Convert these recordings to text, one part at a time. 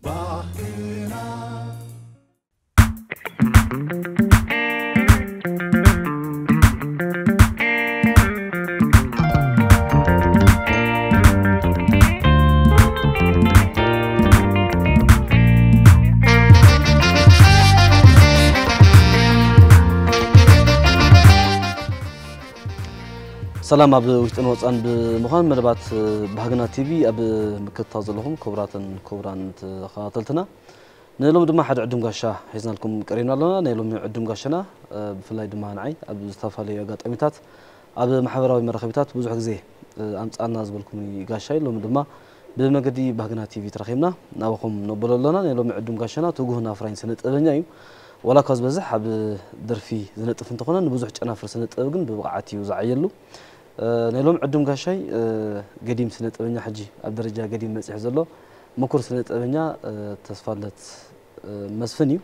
ባህልና። ሰላም ኣብ ውሽጥን ወፃን ብምዃን መደባት ባህግና ቲቪ ኣብ ምክትታል ዘለኹም ክቡራትን ክቡራን ተኸታተልትና፣ ንሎም ድማ ሓደ ዕዱም ጋሻ ሒዝናልኩም ቀሪብና ኣለና። ናይ ሎሚ ዕዱም ጋሻና ብፍላይ ድማ ንዓይ ኣብ ዝተፈላለዩ ኣጋጣሚታት ኣብ ማሕበራዊ መራኸቢታት ብዙሕ ግዜ ኣምፃና ዝበልኩም ጋሻ እዩ። ሎሚ ድማ ብመገዲ ባህግና ቲቪ ተረኺብና ናባኹም ነብሎ ኣለና። ናይ ሎሚ ዕዱም ጋሻና ትጉህን ኣፍራይን ስነ ጥበበኛ እዩ። ዋላ እኳ ዝበዝሕ ኣብ ደርፊ ዝነጥፍ እንተኾነ፣ ንብዙሕ ጨናፍር ስነ ጥበብ ግን ብብቕዓት እዩ ዝዓየሉ። ናይ ሎም ዕዱም ጋሻይ ገዲም ስነ ጥበበኛ፣ ሕጂ ኣብ ደረጃ ገዲም መጺሑ ዘሎ ምኩር ስነ ጥበበኛ ተስፋለት መስፍን እዩ።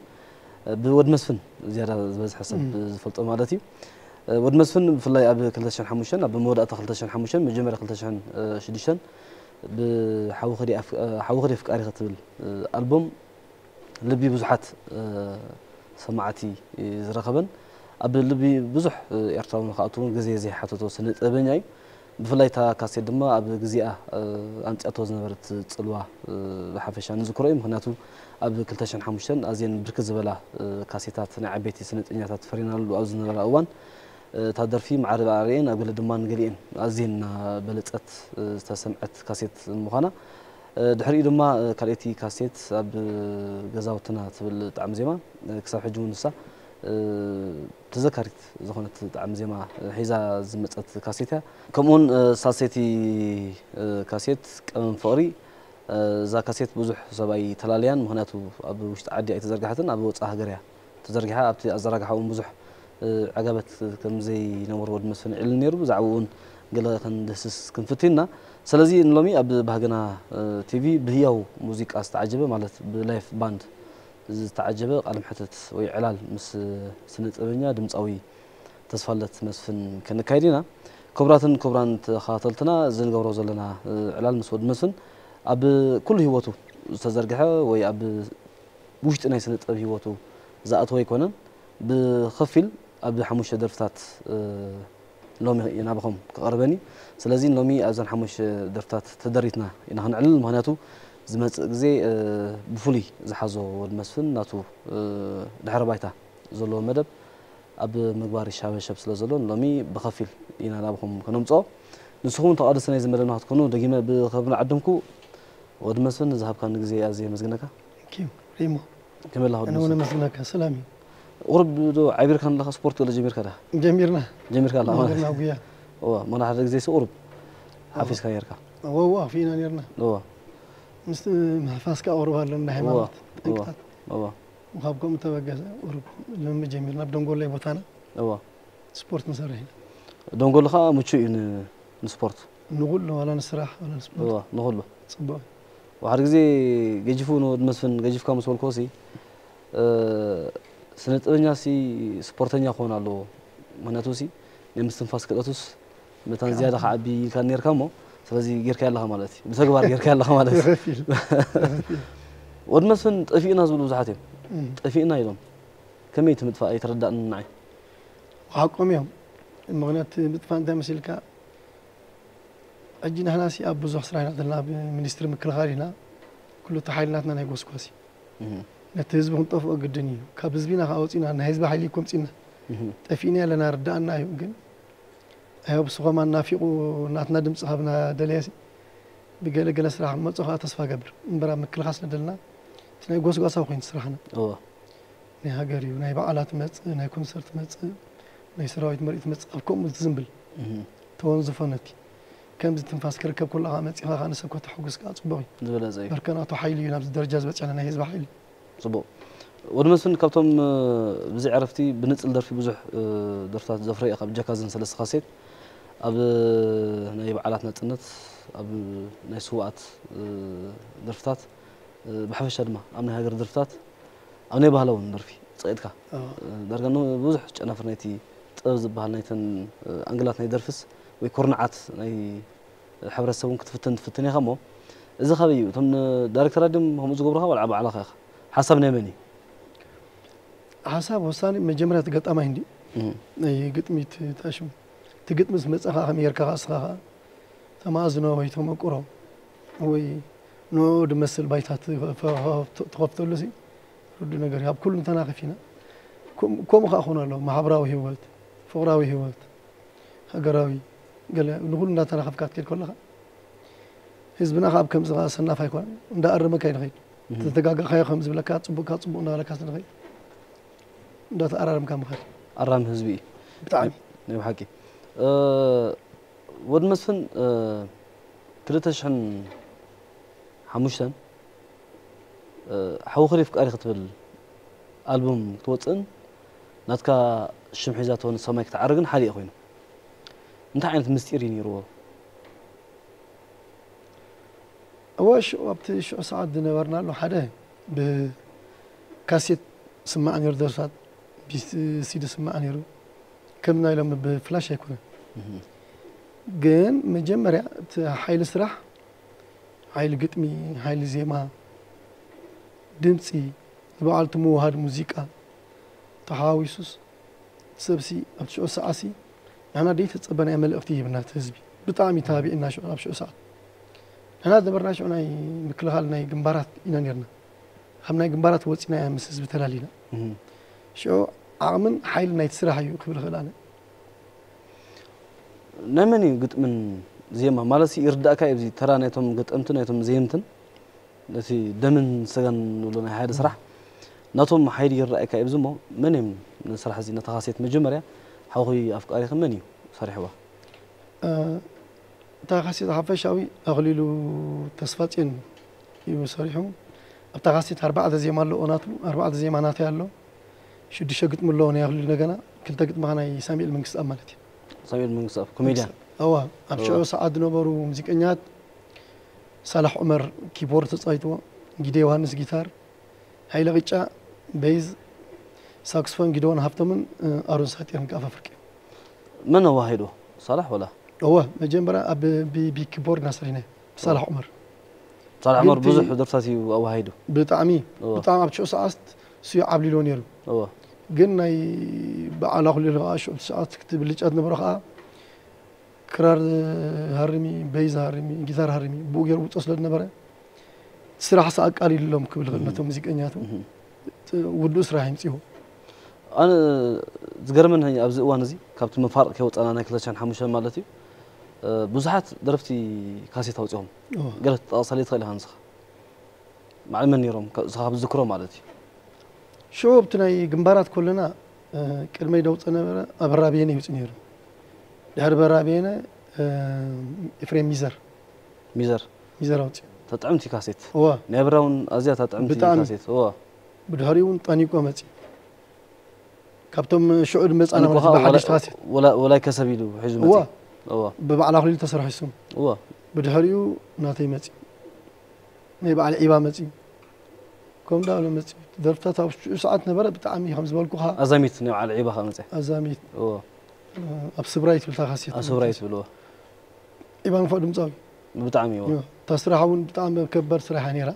ብወድ መስፍን ዝያዳ ዝበዝሐ ሰብ ዝፈልጦ ማለት እዩ። ወድ መስፍን ብፍላይ ኣብ ክልተ ሽሕን ሓሙሽተን፣ ኣብ መወዳእታ ክልተ ሽሕን ሓሙሽተን መጀመርያ ክልተ ሽሕን ሽዱሽተን ብሓዊ ከዲ ኣፍ-፣ ሓዊ ከዲ ኣፍቃሪ ክትብል ኣልቦም ልቢ ብዙሓት ሰማዕቲ ዝረኸበን፣ ኣብ ልቢ ብዙሕ ኤርትራዊ ንክኣቱ እውን ግዜ ዘይሓተቶ ስነ ጥበበኛ እዩ። ብፍላይ እታ ካሴት ድማ ኣብ ግዜኣ ኣምጺኣቶ ዝነበረት ጽልዋ ብሓፈሻ ንዝክሮ እዩ። ምኽንያቱ ኣብ ክልተ ሽሕን ሓሙሽተን ኣዝየን ብርክት ዝበላ ካሴታት ናይ ዓበይቲ ስነ ጥበበኛታት ፈሪናሉ ኣብ ዝነበራ እዋን፣ እታ ደርፊ ማዕረ ብኣሪኤን ኣብ ገለ ድማ ንገሊኤን ኣዝየን እናበለጸት ዝተሰምዐት ካሴት ምዃና፣ ድሕሪኡ ድማ ካልኣይቲ ካሴት ኣብ ገዛውትና ትብል ጣዕሚ ዜማ ክሳብ ሕጂ እውን ንሳ ተዘካሪት ዝኾነት ጣዕሚ ዜማ ሒዛ ዝመጸት ካሴት እያ። ከምኡውን ሳልሰይቲ ካሴት ቀመም ፍቕሪ፣ እዛ ካሴት ብዙሕ ሰብ ኣይተላለያን፣ ምኽንያቱ ኣብ ውሽጢ ዓዲ ኣይተዘርግሐትን፣ ኣብ ወጻኢ ሃገር እያ ተዘርጊሓ። ኣብቲ ኣዘራግሓ እውን ብዙሕ ዕጋበት ከም ዘይነበሮ ወዲ መስፍን ይዕልል ነይሩ። ብዛዕባኡ እውን ገለ ክንድህስስ ክንፍትን ኢና። ስለዚ ንሎሚ ኣብ ባህግና ቲቪ ብህያው ሙዚቃ ዝተዓጀበ፣ ማለት ብላይፍ ባንድ ዝተዓጀበ ቃለ መሕትት ወይ ዕላል ምስ ስነ ጥበበኛ ድምፃዊ ተስፋለት መስፍን ከነካይድ ኢና። ክቡራትን ክቡራን ተኸታተልትና፣ እዚ ንገብሮ ዘለና ዕላል ምስ ወዲ መስፍን ኣብ ኩሉ ህይወቱ ዝተዘርግሐ ወይ ኣብ ውሽጢ ናይ ስነ ጥበብ ህይወቱ ዝኣተወ ኣይኮነን። ብኸፊል ኣብ ሓሙሽተ ደርፍታት ሎሚ ናባኹም ክቐርበን እዩ። ስለዚ ሎሚ ኣብዘን ሓሙሽተ ደርፍታት ተደሪትና ኢና ክንዕልል። ምኽንያቱ ዝመጽእ ግዜ ብፍሉይ ዝሓዞ ወዲ መስፍን ናቱ ድሕረ ባይታ ዘለዎ መደብ ኣብ ምግባር ይሻበሸብ ስለ ዘሎ፣ ሎሚ ብኸፊል ኢና ናባኹም ከነምጽኦ። ንስኹም ተቓደስቲ ናይዚ መደብና ክትኮኑ ደጊመ ብኽብሪ ዓድምኩ። ወዲ መስፍን፣ ንዝሃብካኒ ግዜ ኣዝየ የመስግነካ። Thank you፣ ሪሞ። ከመይ ኣለኻ ወዲ ኣነ እውን መስፍን? ኣመስግነካ። ሰላም እዩ። ቁሩብ ዶ ዓቢርካ ኣለኻ? ስፖርት ገለ ጀሚርካ ዳ? ጀሚርና። ጀሚርካ ኣለኻ ማለት ጀሚርና እዩ። ጉያ። እዋ፣ መን ሓደ ግዜ ሲ ቁሩብ ሓፊስካ ነርካ። እዋ፣ እዋ፣ ኣኽፊእና ነርና። እዋ። ምስ ምሕፋስ ከኣ ቁሩብ ኣሎ፣ ናይ እዋ፣ ሃይማኖት እዋ፣ ጠንቅታት። እዋ። ካብ ከምኡ ተበገሰ ቁሩብ ልምምድ ጀሚርና። ኣብ ደንጎሎ እዩ ቦታና። እዋ። ስፖርት ንሰርሕ ኢና። ደንጎሎ ከኣ ምቹእ እዩ ን-፣ ንስፖርት። ንኹሉ፣ ዋላ ንስራሕ፣ ዋላ ንስፖርት። እዋ፣ ንኹሉ። ጽቡቕ። ወሓደ ግዜ ገጂፉ ንወዲ መስፍን፣ ገጂፍካ ምስ በልክዎ ሲ፣ እ፣ ስነ ጥበበኛ ሲ ስፖርተኛ ክኾን ኣለዎ። ምኽንያቱ ሲ፣ ናይ ምስትንፋስ ክእለቱስ መታን ዝያዳ ክዓቢ ኢልካ ነርካ እሞ፣ ስለዚ ጌርካዮ ኣለኻ ማለት እዩ። ብተግባር ጌርካዮ ኣለኻ ማለት እዩ። ብኸፊል። ብኸፊል። ወዲ መስፍን ጠፊእና ዝብሉ ብዙሓት እዮም። እም። ጠፊእና ኢሎም። ከመይ እቲ ምጥፋእ? ኣይተረዳእንን ንዓይ። ሓቆም እዮም። ምኽንያት ምጥፋእ እንታይ መሲልካ? ሕጂ ንሕና ሲ ኣብ ብዙሕ ስራሕ ኢና ዘለና፣ ኣብ ሚኒስትሪ ምክልኻል ኢና። ኩሉ እቲ ሓይሊ ናትና ናይ ጎስጓስ እዩ። እህ። ነቲ ህዝቢ ክንጠፍኦ ግድን እዩ። ካብ ህዝቢና ከኣ ወጺና፣ ናይ ህዝቢ ሓይሊ እኮ ኣምጺእና። እህ። ጠፊእና ኣለና፣ ርዳእና እዩ። ግን፣ ኣይ፣ ኣብ ንሱ ከማን ናፊቑ ናትና ድምጺ ካብ ናደለየ ሲ፣ ብገለ ገለ ስራሕ መጾ ከኣ ተስፋ ገብር። እምበር ኣብ ምክልኻል ስለ ደለና፣ እቲ ናይ ጎስጓሳዊ ኮይኑ ስራሕና። እወ። ናይ ሃገር እዩ፣ ናይ በዓላት መጽእ፣ ናይ ኮንሰርት መጽእ፣ ናይ ሰራዊት ምርኢት መጽእ፣ ኣብ ከምኡ ዝዝምብል እህ። ተወንዝፎ ነቲ። ከምዚ ትንፋስ ክርከብ ከሎ ከኣ መጺኻ ከኣ ንሰብ ከተሐጉስ ከኣ ጽቡቕ እዩ። ዝበለጸ እዩ። በርከናቱ ሓይሊ እዩ ናብዚ ደረጃ ዝበጽሐና ናይ ህዝቢ ሓይሊ። ጽቡቕ። ወዲ መስፍን፣ ካብቶም፣ እ፣ ብዘይ ዕረፍቲ ብንጽል ደርፊ ብዙሕ፣ እ፣ ደርፍታት ዘፍረየ ካብ ጃካዝን ሰለስተ ካሴት፣ ኣብ፣ እ፣ ናይ በዓላት ናጽነት፣ ኣብ ናይ ስውኣት፣ እ፣ ደርፍታት፣ እ፣ ብሓፈሻ ድማ ኣብ ናይ ሃገር ደርፍታት፣ ኣብ ናይ ባህላውን ደርፊ ጸቂጥካ፣ ኣዎ። እ፣ ዳርጋ ንብዙሕ ጨናፍር ናይቲ ጥበብ ዝበሃል ናይተን፣ እ፣ ኣንግላት ናይ ደርፍስ ወይ ኩርናዓት ናይ ሕብረተሰብ እውን ክትፍትን ትፍትን ኢኻ እሞ፣ እዚ ካበይ እዩ? እቶም ዳይሬክተራት ድዮም ከምኡ ዝገብሩኻ ዋላ ባዕልኻ ኢኻ? ሓሳብ ናይ መን እዩ? ሓሳብ ወሳኒ መጀመርያ እቲ ገጣማይ እንዲ ናይ ግጥሚ ታሽሙ እቲ ግጥሚ ዝመፀኻ ከመይ ጌርካ ከዓ እስኻ ከዓ ተማእዝኖ ወይ ተመቁሮ ወይ ንኡ ድመስል ባይታ ትኸፍተሉ ሲ ርዱ ነገር እዩ። ኣብ ኩሉ እንተናኸፍ ኢና። ከምኡ ከዓ ክኾን ኣለዎ። ማሕበራዊ ህይወት፣ ፍቕራዊ ህይወት፣ ሃገራዊ ገለ ንኹሉ እንዳተናኸፍካ ክትከይድ ከለኻ ህዝብና ካብ ከምዚ ከዓ ሰናፍ ኣይኮነን። እንዳኣረመካ እዩ ንኸይድ። ዝተጋጋኻዮ ከም ዝብለካ ፅቡቅካ ፅቡቅ እንዳበለካ ንኸይድ እንዳተኣራረምካ ምኻድ። ኣራሚ ህዝቢ እዩ። ብጣዕሚ ናይ ብሓቂ ወዲ መስፍን ክልተ ሽሕን ሓሙሽተን ሓዊ ከሊፍ ፍቃሪ ክትብል ኣልቡም ክትወፅእን ናትካ ሽም ሒዛቶ ንሰማይ ክትዓርግን ሓደ እዩ ኮይኑ እንታይ ዓይነት ምስጢር እዩ ነይርዎ? እወ ሽዑ ኣብቲ ሽዑ ሰዓት ዝነበርናሉ ሓደ ብካሴት ስማዕ ነይሩ ደርፍታት ብሲዲ ስማዕ ነይሩ ከም ናይ ሎሚ ብፍላሽ ኣይኮነን ግን መጀመርያ እቲ ሓይሊ ስራሕ ሓይሊ ግጥሚ ሓይሊ ዜማ ድምፂ ንበዓልቲ ምውሃድ ሙዚቃ ተሓዋዊሱስ ሰብሲ ኣብቲ ሽዑ ሰዓሲ ንሕና ደይተፀበናዮ መልእኽቲ ይህብና እቲ ህዝቢ ብጣዕሚ ተባቢዕና ሽዑ ኣብ ሽዑ ሰዓት ንሕና ዝነበርና ሽዑ ናይ ምክልኻል ናይ ግንባራት ኢና ነርና ካብ ናይ ግንባራት ወፂና እያ ምስ ህዝቢ ተላሊና ሽዑ ዓቕምን ሓይሊ ናይቲ ስራሕ እዩ ክብል ይኽእል ኣነ ናይ መን እዩ ግጥምን ዜማ ማለት ይርዳእካ እዩ ተራ ናይቶም ገጠምትን ናይቶም ዜምትን ነቲ ደምን ስጋን ንብሎ ናይ ሓደ ስራሕ ናቶም ሓይሊ ይረኣየካ እዩ እሞ መን እዮም ንስራሕ እዚ ነታ ካሴት መጀመርያ ሓውኺ ኣፍቃሪኺ መን እዩ ሰሪሕዋ? እታ ካሴት ሓፈሻዊ ኣኽሊሉ ተስፋፅዮን እዩ ሰሪሑ ኣብታ ካሴት ኣርባዕተ ዜማ ኣለዎ ናቱ ኣርባዕተ ዜማ ናተይ ኣሎ ሽዱሽተ ግጥሚ ኣለዎ ናይ ኣኽሊሉ እንደገና ክልተ ግጥሚ ናይ ሳሙኤል መንግስትኣብ ማለት እዩ ሳሙኤል መንግስትኣብ ኮሜድያን እዋ ኣብ ሽዑ ሰዓት ዝነበሩ ሙዚቀኛት ሳላሕ ዑመር ኪቦርድ ተፃዊትዎ፣ ጊደ ዮሃንስ ጊታር፣ ሃይለ ቅጫ በይዝ፣ ሳክስፎን ጊደዎን ሃፍቶምን ኣሮን ሳጢርን ከዓ ፈፍርቂ። መን ኣዋሂዶ? ሳላሕ ወላ? እወ፣ መጀመርያ ኣብ ቢኪቦርድ ኢና ሰሪሕና ብሳላሕ ዑመር። ሳላሕ ዑመር ብዙሕ ደርፍታት እዩ ኣዋሂዱ። ብጣዕሚ ብጣዕሚ ኣብ ሽዑ ሰዓት እሱ እዩ ዓብሊሎ ነይሩ። እወ። ግን ናይ በዓል ኣኹሊሉ ከዓ ሽዑ ሰዓት ክትብልጫ ዝነበሮ ከዓ ክራር ሃርሚ፣ በይዝ ሃርሚ፣ ጊታር ሃርሚ ብኡ ገይሩ ውፅኦ ስለ ዝነበረ ስራሕ ሰ ኣቃሊሉሎም ክብል ይኽእል ነቶም ሙዚቀኛቱ ውዱእ ስራሕ ይምፅዎ። ኣነ ዝገርመኒ ኣብዚ እዋን እዚ ካብቲ መፋርቕ ከይወፃና ናይ ክልተ ሽሕን ሓሙሽተን ማለት እዩ ብዙሓት ደረፍቲ ካሴት ኣውፂኦም ገለ ትጠቕሰለይ ትኽእል ኢኻ ንስኻ በዓል መን ነይሮም ንስኻ ካብ ዝዝክሮ ማለት እዩ ሽዑ ኣብቲ ናይ ግንባራት ኮለና ቅድመይ ደውፀ ነበረ ኣበራ በየነ ይውፅእ ነይሩ ድሕሪ በራ በየነ ኤፍሬም ሚዘር ሚዘር ሚዘር ኣውፅኡ ተጥዕምቲ ካሴት እዋ ናይ ብራውን ኣዝያ ተጥዕምቲ ብጣዕሚ። ካሴት እዋ ብድሕሪኡ እውን ጠኒቆ መፂ ካብቶም ሽዑ ድመፃና ጠኒቆ ማለት ከዓ ብሓድሽ ወላ- ካሴት ወላ- ወላይ ከሰብ ኢሉ ሒዙ እዋ። መፂ እዋ ብባዕላ ክሊሉ ተሰርሑ ይስሙ እዋ ብድሕሪኡ ናተይ መፂ ናይ በዓል ዒባ መፂ ከምኡ እንዳበለ መፂ ደርፍታት ኣብ ሽዑ ሰዓት ነበረ ብጣዕሚ ከም ዝበልኩኻ ኣዛሚት ናይ በዓል ዒባ ከዓ መፅያ ኣዛሚት እዋ ኣብ ስብራይ ትብል ታኻሴት ኣስብራይ ትብልዎ ኢባን ፎ ድምፃዊ ብጣዕሚ እዎ እታ ስራሕ እውን ብጣዕሚ ከበር ስራሕ እያ ነይራ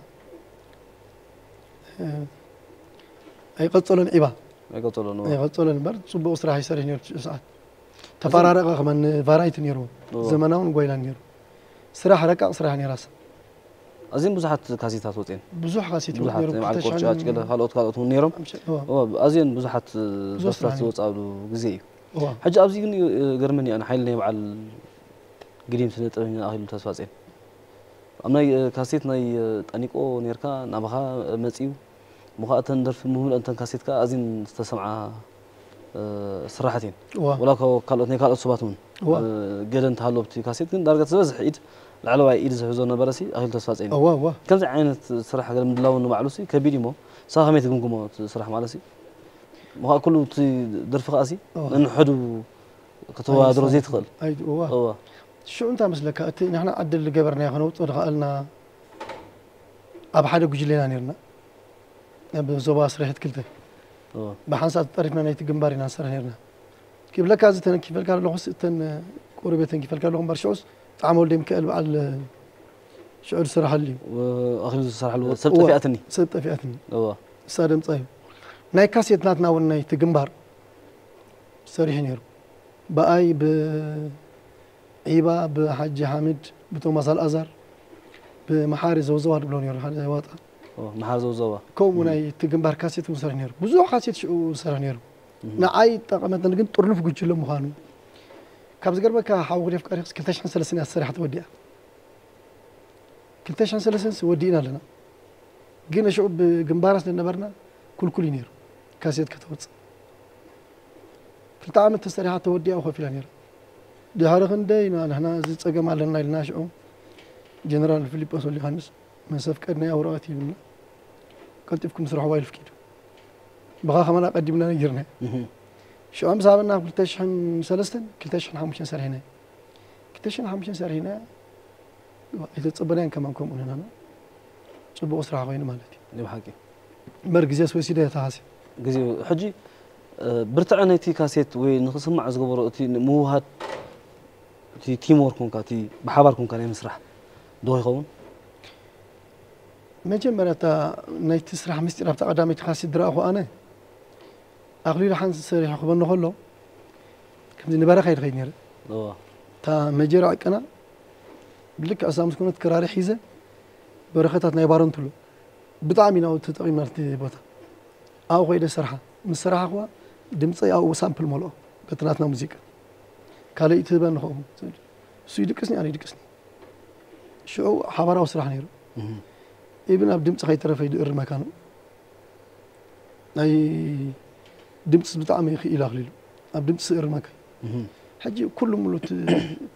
ኣይቀፀሎን ዒባ ኣይቀፀሎን እዎ ኣይቀፀሎን እምበር ፅቡቅ ስራሕ ይሰርሕ ነይሩ ትሽዑ ሰዓት ተፈራረቀ ከማን ቫራይቲ ነይርዎ እዎ ዘመናውን ጓይላን ነይሩ ስራሕ ረቃቅ ስራሕ ነይራስ ኣዝየን ብዙሓት ካሴታት ወፅየን ብዙሕ ካሴት ይወፅ ብዙሓት ነይሩ ናይ በዓል ክልተ ቁርጫጭ ሽሕን ገለ ካልኦት ካልኦት እውን ነይሮም ሓምሻ- እዎ። እዎ፣ ኣዝየን ብዙሓት ብዙሕ ስራሕ ደርፍታት ነይሩ። ዝወፅኣሉ ግዜ እዩ እዎ። ሕጂ ኣብዚ ግን እ፣ ገርመኒ እያ ንሓይሊ ናይ በዓል ግዲም ስነ ጥበበኛ ኣኽሊሉ ተስፋፅዮን ኣብ ናይ እ፣ ካሴት ናይ እ፣ ጠኒቆ ነርካ ናባኻ መፅዩ እሞ ከዓ እተን ደርፊ ምምልኦ እተን ካሴት ከዓ ኣዝየን ዝተሰምዓ ስራሓት እየን እዋ ወላ እኮ ካልኦት ናይ ካልኦት ሰባት እውን እዋ እ፣ ገለ እንተሃለዎ ኣብቲ ካሴት ግን ዳርጋ ዝበዝሕ ኢድ ላዕለዋይ ኢድ ዝሕዞ ነበረ ሲ ኣኺል ተስፋ ፀይኑ እዋ እዋ ከምዚ ዓይነት ስራሕ ገለ ምድላው ንባዕሉ ሲ ከቢድ እዩ እሞ ንስኻ ከመይ ትግምግሞ እቲ ስራሕ ማለት ሲ ምዃ ኩሉ እቲ ደርፊ ከዓ ሲ እዋ ነንሕዱ ከተወዳድሮ ኣይሰ- ዘይትኽእል ኣይት- እዋ እዋ ሽዑ እንታይ መስለካ እቲ ንሕና ዕድል ዝገበርናዮ ከነውፅኦ ዝኸኣልና ኣብ ሓደ ጉጅለ ኢና ነርና ኣብ ዞባ ስርሒት ክልተ ብሓንሳእ ተጠሪፍና ናይቲ ግንባር ኢና ንሰርሕ ነርና ክብለካ እዚ ተነኪፈልካ ኣለኹስ እተን ቁሩብ ተንኪፈልካ ኣለኹ እምበር ሽዑስ ጣዕመ ወልደ ሚካኤል በዓል ሽዑ ዝሰራሓሉ እዩ። ኣኽሊሉ ዝሰራሕሉ ሰብ እዋ፣ ጠፊኣትኒ። ሰብ ጠፊኣትኒ። እዋ እሳ ደምጻ እዩ። ናይ ካሴት ናትና እውን ናይ ትግንባር ሰሪሑ ነይሩ። ብኣይ፣ ብዒባ፣ ብሓጂ ሓምድ፣ ብቶማስ ኣልኣዛር፣ ብመሓሪ ዘውዘዋ ድብሎ ነይሩ ሓደ ዋጣ። እዋ፣ መሓር ዘውዘዋ። ከምኡ ናይ ትግንባር ካሴት እውን ሰሪሑ ነይሩ። ብዙሕ ካሴት ሽዑ ዝሰርሕ ነይሩ። ንዓይ ጠቐመተን ግን ጥርኑፍ ጉጅለ ምዃኑ። ካብ ዝገርመካ ሓው ክዴፍ ቃሪክስ ክልተ ሽሕን ሰለስተን እያ ተሰሪሓ ተወዲኣ። ክልተ ሽሕን ሰለስተን ወዲእና ኣለና። ግን ሽዑ ብግንባራ ስለ ነበርና ኩልኩል እዩ ነይሩ ካሴት ከተወፅእ። ክልተ ዓመት ተሰሪሓ ተወዲኣ ኮፍ ኢላ ነይራ። ድሕሪ ክንደይ ኢና ንሕና እዚ ፀገም ኣለና ኢልና ሽዑ ጀነራል ፊሊጶስ ወልደ ዮሃንስ መንሰፍ ቀድናያ ወረቐት ይብልና ቀልጢፍኩም ስርሕዋ ኢሉ ፍቂዱ። ብኻ ከማን ኣቐዲምና ነጊርና። ሽዑ ምስ ሃበና ክልተ ሽሕን ሰለስተን ክልተ ሽሕን ሓሙሽተን ሰሪሕና። ክልተ ሽሕን ሓሙሽተን ሰሪሕና ኣይተጸበናያን ከማን ከምኡ ንሕና ጽቡቕ ስራሕ ኮይኑ ማለት እዩ። ናይ ብሓቂ እምበር ግዜ ወሲደ ተሃሲ ግዜ ሕጂ እ፣ ብርትዐ ናይቲ ካሴት ወይ ንኽስማዕ ዝገበሮ እቲ ምውሃድ እቲ ቲም ወርክ ኮንካ እቲ ብሓባር ኮንካ ናይ ምስራሕ ዶ ይኸውን? መጀመርያ እታ ናይቲ ስራሕ ምስጢር ኣብታ ቀዳመይቲ ካሴት ዝረኣኹ ኣነ ኣኽሊሉ ሓንስ ሰሪሑ ክበኒ ከሎ ከምዚ ንበረኻ ይድኸይድ ነይረ። እዋ እታ መጀር ዕቀና ብልክዕ እሳ ምስ ኮነት ክራሪ ሒዘ በረኸታት ናይ ባረንቱሎ ብጣዕሚ ኢና ተጠቒምና እቲ ቦታ ኣብኡ ኮይደ ስርሓ ምስ ስራሕኽዋ ድምፀይ ኣብኡ ሳምፕል መልኦ በቲ ናትና ሙዚቃ ካልእ ትህበኒ ከኡ እሱ ይድቅስኒ ኣነ ይድቅስኒ ሽዑ ሓባራዊ ስራሕ ነይሩ ኢብን ኣብ ድምፂ ከይተረፈ ይድእርመካ ነው ናይ ድምፂ ብጣዕሚ ክኢል ኣኽሊሉ ኣብ ድምፂ ስእርመካ ሕጂ ኩሉ ሙሉ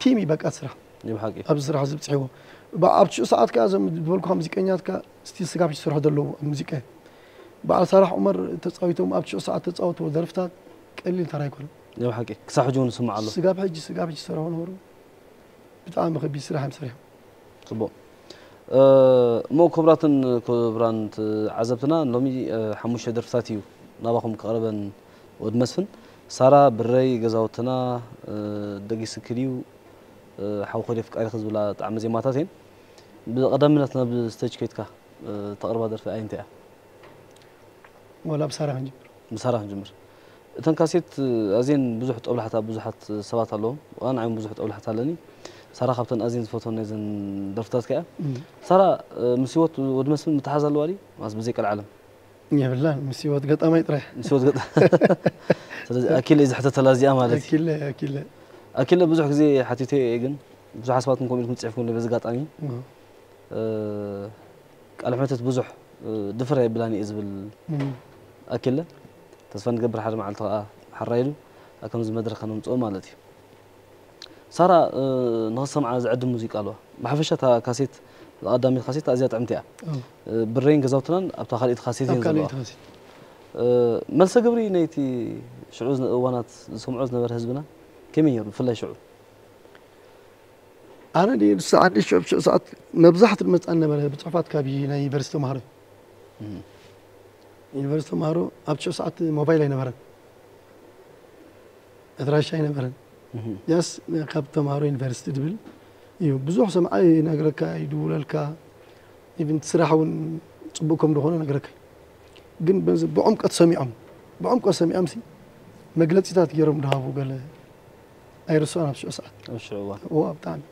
ቲም እዩ በቃ ስራሕ ናይ ብሓቂ ኣብዚ ስራሕ እዚ ብፅሕዎ ኣብ ሽዑ ሰዓት ከዓ እዞም ዝበልኩካ ሙዚቀኛትካ ስቲል ስጋብ ዝሰርሑ ዘለዉ ኣብ ሙዚቃ በዓል ሳራሕ ዑመር ተፃዊቶም ኣብ ሽዑ ሰዓት ተፃወትዎ ደርፍታት ቀሊል ተራ ኣይኮነ ናይ ብሓቂ ክሳብ ሕጂ እውን ዝስማዕ ኣሎ ስጋብ ሕጂ ስጋብ ሕጂ ዝሰርሑ ነበሩ ብጣዕሚ ከቢድ ስራሕ እዮም ሰሪሖም ፅቡቅ እ፣ እሞ ክቡራትን ክቡራን ት- ዓዘብትና ሎሚ እ፣ ሓሙሽተ ደርፍታት እዩ ናባኹም ክቐርበን ወድ መስፍን ሳራ ብረይ ገዛውትና እ፣ ደጊ ስክል እዩ እ፣ ሓው ኮዲ ኣፍቃሪ ክዝብላ ጣዕሚ ዜማታት እየን ብቐዳምነት ናብ ስቴጅ ከይትካ እ፣ ተቕርባ ደርፊ ኣየንተ እያ ወላ ብሳራ ክንጅምር ምሳራ ክንጅምር እተን ካሴት ኣዝየን ብዙሕ ጠብላሕታ ብዙሓት ሰባት ኣለዎም ኣነ ዓይም ብዙሕ ጠብላሕታ ኣለኒ ሳራ ካብተን ኣዝየን ዝፈትወን ናይዘን ደርፍታት ከያ ሳራ ምስ ህይወት ወዲ መስፍን ምትሓዝ ኣለዋ ድዩ ማስ ብዘይ ቀልዓለም የብላን ምስ ህይወት ገጣማይ ጥራሕ ምስ ህይወት ገጣ ስለዚ ኣኪለ እዩ ዝሕተተላ እዚኣ ማለት እዩ ኣኪለ ኣኪለ ኣኪለ ብዙሕ ግዜ ሓቲተ እየ ግን ብዙሓት ሰባት ከምኡ ኢልኩም ፅሒፍኩም በዚ ኣጋጣሚ ቃለ ሕተት ብዙሕ ድፍር የብላን እየ ዝብል ኣኪለ ተስፋ ንገብር ሓደ መዓልቲ ከዓ ሓራይሉ ኣብ ከምዚ መድረክ ከነምፅኦ ማለት እዩ ሳራ ንክሰምዓ ዝዕድም ሙዚቃ ኣለዋ ብሓፈሻ እታ ካሴት ቀዳሚት ካሴት ኣዝያ ጥዕምቲ እያ ብሬን ገዛውትናን ኣብታ ካልኢት ካሴት እየን ዘለዋ መልሰ ግብሪ ነይቲ ሽዑ እዋናት ዝሰምዖ ዝነበረ ህዝብና ከመይ ነይሩ ብፍላይ ሽዑ ኣነ ንስዓት ንሽዑ ብሽዑ ሰዓት መብዛሕቱ ዝመፅኣ ነበረ ብፅሑፋት ካብ ናይ ዩኒቨርሲቲ ተምሃሮ ዩኒቨርሲቲ ተምሃሮ ኣብ ሽዑ ሰዓት ሞባይል ኣይነበረን ኣድራሻ ኣይነበረን ያስ ካብ ተምሃሮ ዩኒቨርሲቲ ድብል እዩ ብዙሕ ሰምዓ ይነግረካ ይድውለልካ ኢቭን ስራሕ እውን ፅቡቅ ከም ዝኾነ ነግረካ ግን ብዕምቀት ሰሚዖም ብዕምቀት ሰሚዖም ሲ መግለፂታት ገይሮም ድሃቡ ገለ ኣይርስዖን ኣብ ሽዑ ሰዓት ኣብ ሽዑ እዋን እዋ ብጣዕሚ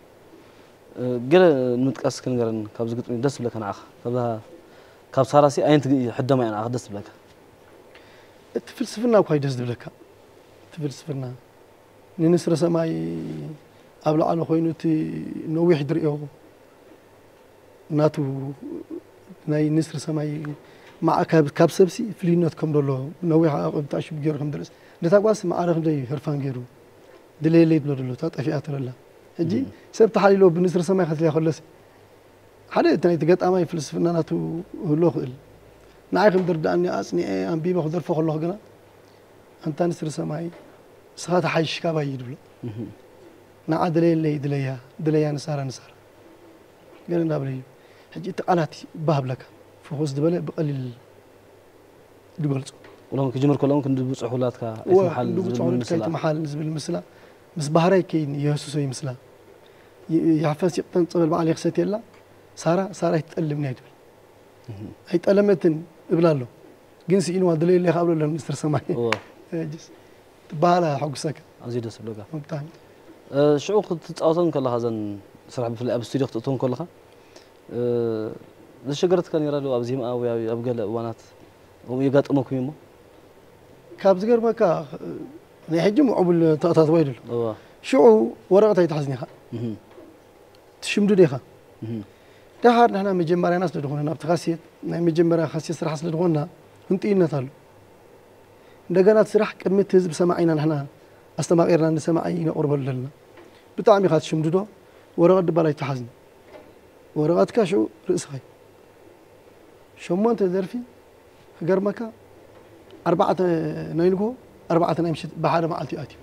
ገለ ንምጥቃስ ክንገረን ካብዚ ግጥሚ ደስ ዝብለካ ንዓኻ ካብዛ ካብ ሳራሲ ኣየንቲ ሕደማ እያ ንዓኻ ደስ ዝብለካ እቲ ፍልስፍና እኳ እዩ ደስ ዝብለካ እቲ ፍልስፍና ንንስሪ ሰማይ ኣብ ላዕሊ ኮይኑ እቲ ነዊሕ ድርእዮ ናቱ ናይ ንስሪ ሰማይ ማዕካብ ካብ ሰብሲ ፍልይነት ከም ደሎ ነዊሕ ኣቕብ ተኣሽቡ ገይሩ ከም ድርእስ ነታ ጓስ ማዕረ ክንደይ ህርፋን ገይሩ ድለየለይ ድሎ ደሎ እታ ጠፊኣ ትለላ ሕጂ ሰብ ተሓሊሎ ብንስሪ ሰማይ ከትልያ ከሎሲ ሓደ እቲ ናይቲ ገጣማይ ፍልስፍና ናቱ ህሎ ክእል ንዓይ ከም ድርዳእኒ ኣፅኒዐ ኣንቢበ ክደርፎ ከለኹ ግና ኣንታ ንስሪ ሰማይ ንስኻ ተሓይሽ ካባይ ድብሎ ንዓ ድለየለይ ድለያ ድለያ ንሳራ ንሳራ ገለ እንዳበለ እዩ ሕጂ እቲ ቃላት ባህ ብለካ ፍኹስ ዝበለ ብቐሊል ድገልጾ ሎም ክጅምር ከለውን ክንዲ ብፁሕ ውላድካ ኣይትምሓል ዝብል ብፁሕ ምስላ ኣይትምሓል ዝብል ምስላ ምስ ባህራይ ከይኒ የህስሶ ይምስላ ይሕፈስ ይቕጠን ጸበል በዓል የኽሰት የላ ሳራ ሳራ ኣይትጠልምኒ ኣይትብል ኣይጠለመትን እብላ ኣሎ ግን ስኢንዋ ድለየለይ ካብ ኣሎ ሚኒስትር ሰማይ እወ ጅስ ትበሃላ ሓጉሰካ ኣዝዩ ደስ ዝብለካ ብጣዕሚ እ፣ ሽዑ ክትፃወተን ከለኻ ዘን ስራሕ ብፍላይ ኣብ ስቱዲዮ ክትእትወን ከለኻ እ፣ ዘሸገረትካ ነይራ ዶ ኣብ ዜማ ወይ ኣብ- ኣብ ገለ እዋናት ከምኡ የጋጥመኩም እሞ ካብ ዝገርመካ ናይ ሕጂ ምዕቡል ተኣታትዋ ይደሎ እዋ ሽዑ ወረቐት ኣይትሓዝን ኢኻ እህ፣ ትሽምድዶ ኢኻ እህ፣ ደሓር ንሕና መጀመርያና ስለ ዝኾነ ናብቲ ካሴት ናይ መጀመርያ ካሴት ስራሕ ስለ ዝኾንና ህንጥይነት ኣሎ እንደገና እቲ ስራሕ ቅድሚ እቲ ህዝቢ ሰማዒና ንሕና ኣስተማቒርና ንሰማዒ ነቕርበሉ ዘለና ብጣዕሚ ኢኻ ትሽምድዶ ወረቐት ድባል ኣይትሓዝኒ ወረቐትካ ሽዑ ርእስኻ እዩ ሸሞንተ ደርፊ ክገርመካ ኣርባዕተ ናይ ንግሆ ኣርባዕተ ናይ ምሽት ብሓደ መዓልቲ እዩ ኣትዩ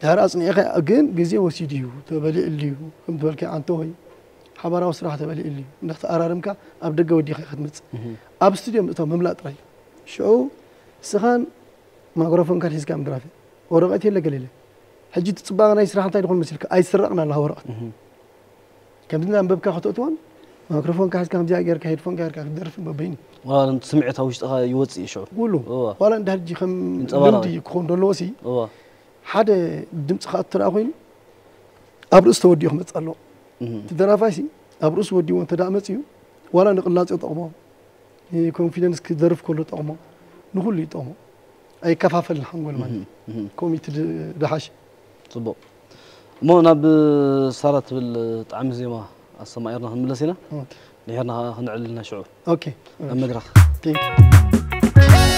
ድሕሪ ኣፅኒዕካ ግን ግዜ ወሲዱ እዩ ተበሊዕሉ እዩ ከም ዝበልካ ኣንተ ወይ ሓባራዊ ስራሕ ተበሊዕሉ እዩ እንዳተኣራረምካ ኣብ ደገ ወዲኻ ክትመፅእ ኣብ ስቱድዮ ምእታው ምምላእ ጥራይ ሽዑ ስኻን ማይክሮፎንካን ሒዝካ ምድራፍ ወረቐት የለ ገለ የለ ሕጂ እቲ ፅባቐ ናይ ስራሕ እንታይ ድኾን መሲልካ ኣይስረቕን ኣለኻ ወረቐት ከምዚ እናንበብካ ከተእትዎን ማይክሮፎንካ ሒዝካ ከምዚኣ ጌርካ ሄድፎንካ ጌርካ ክትደርፍ በበይኑ ዋላ ነቲ ስምዒት ኣብ ውሽጥኻ ይወፅእ እዩ ሽዑ ኩሉ እዋ። ዋላ እንድሕር ሕጂ ከም ይንጸባረቕ ልምዲ ክኾን ዘለዎ ሲ እዋ ሓደ ድምፂ ከኣ ትረኣ ኮይኑ ኣብ ርእሲ ተወዲኡ ክመፅእ ኣለዎ እህ፣ እቲ ደራፋይ ሲ ኣብ ርእሲ ወዲዎ እንተ ደኣ መፅዩ ዋላ ንቅላፅዮ ጠቕሞ ንኮንፊደንስ ክደርፍ ከሎ ጠቕሞ ንኩሉ ይጠቕሞ ኣይከፋፈልን ሓንጎል ማለት እህ፣ እህ። ኮሚቲ ድ- ደሓሽ ፅቡቕ እሞ ናብ ሳራ ትብል ጣዕሚ ዜማ ኣሰማዒርና ክንምለስ ኢና ኦኬ ድሕርና ከዓ ክንዕልልና ሽዑ ኦኬ ኣብ መድረኽ Thank you.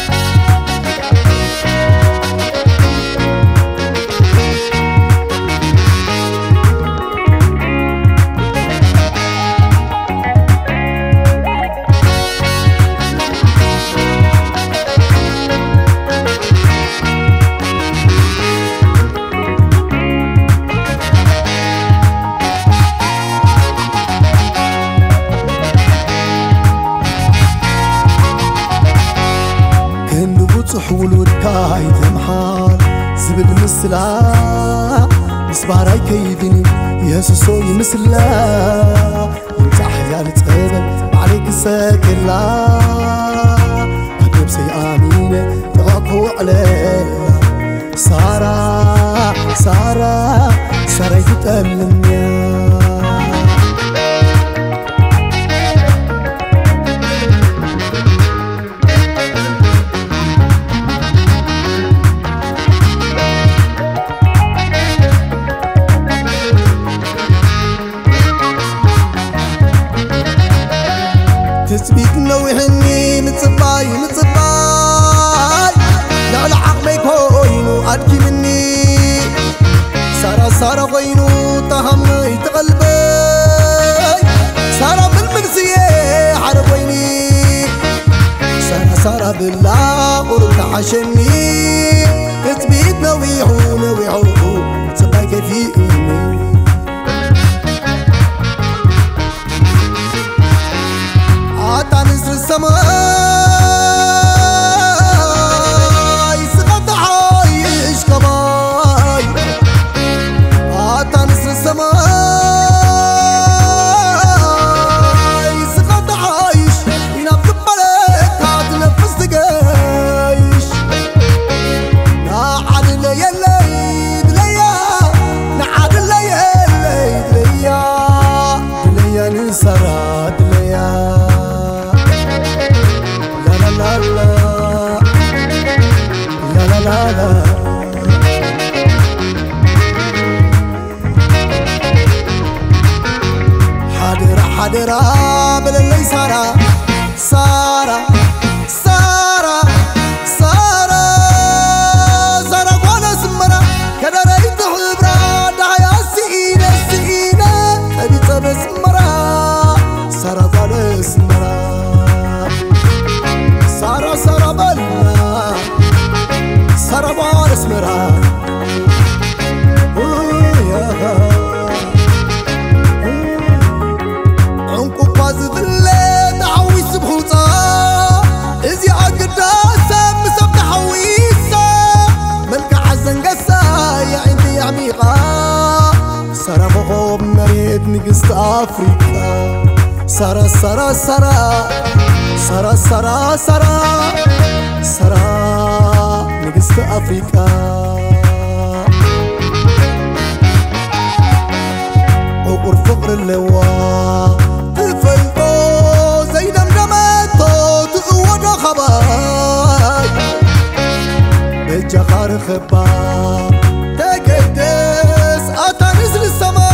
ክንዲ ብጹሕ ውሉድካ ኣይትምሓል ዝብል ምስላ ምስ ባራይ ከይድን እዩ የሱሶ ይምስላ ይምጻሕ ያል ጸበል ባዕለይ ክሰግላ ካብ ነብሰይ ኣሚነ ጥቓ ክውዕለላ ሳራ ሳራ ሳራይ ትጠልምያ ትጽቢት ነዊሕኒ ምጽባይ ምጽባይ ልዕሊ ዓቕመይ ኮይኑ ኣድኪምኒ ሳራ ሳራ ኮይኑ ተሃመይ ተቐልበይ ሳራ ምልምል ስየ ሓደ ኮይኒ ሳራ ሳራ ብላ ቁሩብ ተሓሸኒ ትጽቢት ነዊሑ ነዊሑ ምጽባይ ከፊእኒ ኣታ ንስሪ ሰማይ ስኻ ተሓይሽ ከማይ ኣታ ንስሪ ሰማይ ስኻ ተሓይሽ ኢናብ ዝበለካ ትነፍስ ትገይሽ ንዓድለየለይ ድለያ ንዓድለየለይ ድለያ ድለያ ንሳራ ድለያ ላላላላ ላላላላ ሓደራ ሓደራ በለለይ ሳራ ሳራ ሳራ ሳራ ሳራ ጓል ኣስመራ ከደረይቲ ሕብራ ዳህያ ስኢነ ስኢነ ቀቢፀ በስመራ ሳራ ጓል ኣስመራ ሳራ ሳራ በልና ሳራ ጓል ኣስመራ ዕንቁ እኳ ዝፍለ ተሓዊስ ብሑፃ ሳራ ሳራ ሳራ ሳራ ሳራ ሳራ ንግስቲ ኣፍሪቃ ዕቑር ፍቕሪ ኣለዋ ትፈልጦ ዘይደምደመቶ ትእወዶ ኻባይ በጃኻ ርኸባ ተገደስ ኣታ ንዝሪ ሰማይ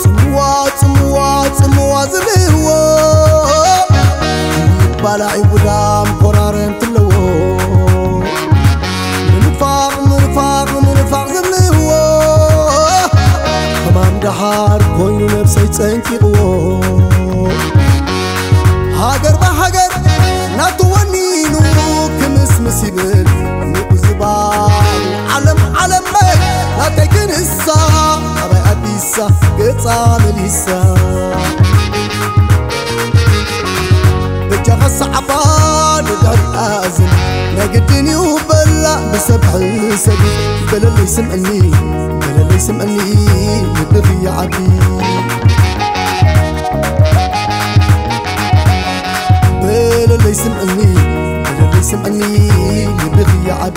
ጽምዋ ጽምዋ ጽምዋ ዝብልዎ ባላዒ ጉዳም ኮራረም ትለዎ ምንፋቕ ምንፋቕ ምንፋቕ ዝብልዎ ሕማም ደሓር ኮይኑ ነብሰይ ጸንቂቕዎ ሃገር ብሃገር ናቱ ወኒኑ ክምስምስ ይብል ንቑ ዝባኑ ዓለም ዓለመይ ናተይ ክንሳ ኣባይ ኣቢሳ ገጻ መሊሳ በጃኻ ሰዓባ ንድሕሪ ኣዝን ናይ ግድን እዩ በላ ብሰብ ሕሰብ በለለይ ስምዕኒ በለለይ ስምዕኒ ልብኺ ይዓቢ በለለይ ስምዕኒ በለለይ ስምዕኒ ልብኺ ይዓቢ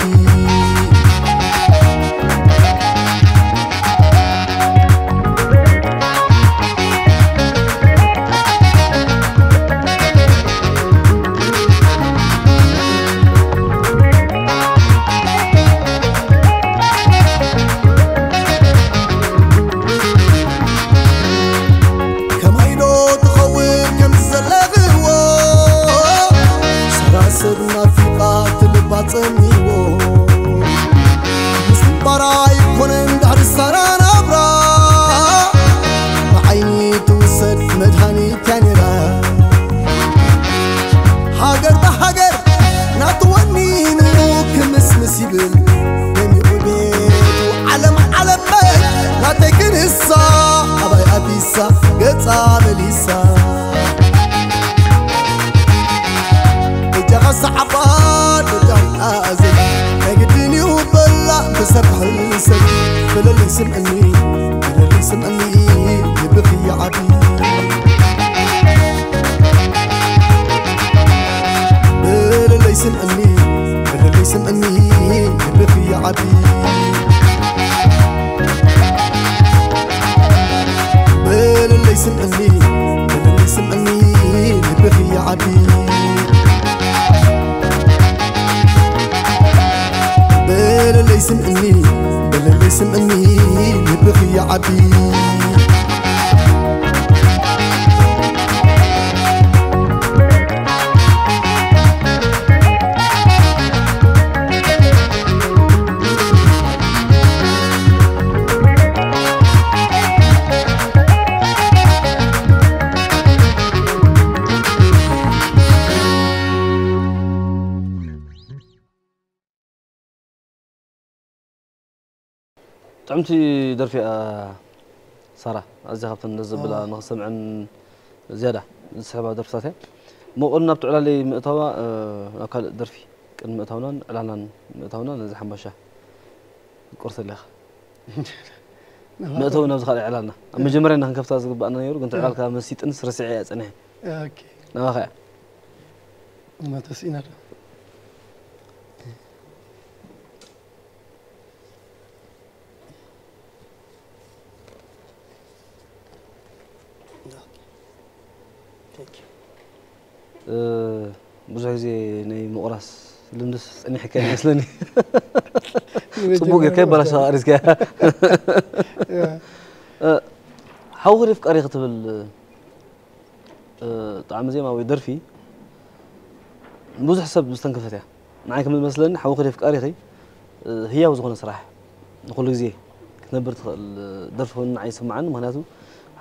ከማይ ዶ ትኸውን ከም ዝዘለኽዎ ሰራሰብ ናፊቓ ትልባ ጸሚዎ ምስባራ ኣይኮነን ዳሕሪ ሳራ ናብራ ብዓይኒ ትውሰድ መድሃኒት ያኔራ ሃገር ብሃገር ናቱ ወኒኑ ክምስምስ ይብል ደሚቑ ቤቱ ዓለም ዓለመይ ናተይ ክንሳ ኣባይ ኣቢሳ ገጻ መሊሳ እጃኻ ሰዓባ ደዳይ ኣዘይ ናይ ግድን እዩ በላ ተሰርሐ ሰብ በለለይ ስምዕኒ በለለይ ስምዕኒ ልብኺ ይዓቢ በለለይ ስምዕኒ በለለይ ስምዕኒ ልብኺ ይዓቢ በለለይ ስምዕኒ በለለይ ስምዕኒ ልብኺ ይዓቢ በለለይ ስምዕኒ በለለይ ስምዕኒ ልብኺ ይዓቢ ጥዕምቲ ደርፊ እያ ሳራ፣ ኣዝያ ካብተን ደስ ዘብላ ንኽሰምዐን ዝያዳ ዝስሕባ ደርፍታት እያ። እሞ ቅድሚ ናብቲ ዕላለይ ምእታዋ ናብ ካልእ ደርፊ ቅድሚ ምእታውናን ዕላልናን ምእታውና ነዚ ሓምባሻ ቁርሲ ኣለኻ መእተዊ ናብዚ ካልእ ዕላልና ኣብ መጀመርያ ንክንከፍታ ዝግባኣና ነይሩ፣ ግን ትዕላልካ መሲጥንስ ረሲዐ እያ ጸኒሐ። ኦኬ። ናባኻ እያ። እማ ተስኢና ዶ? ብዙሕ ግዜ ናይ ምቑራስ ልምድስ ጸኒሕካ ይመስለኒ። ጽቡቅ ጌርካ ይበላሻ ኣሪስካ። ሓውኺ ድዩ ኣፍቃሪ ክትብል ጣዕሚ ዜማ ወይ ደርፊ ብዙሕ ሰብ ዝተንከፈት እያ። ንዓይ ከም ዝመስለኒ ሓውኺ ድዩ ኣፍቃሪ ህያው ዝኾነ ስራሕ ንኹሉ ግዜ ክትነብር ትኽእል ደርፊ ኮይኑ ንዓይ ይስምዓኒ። ምኽንያቱ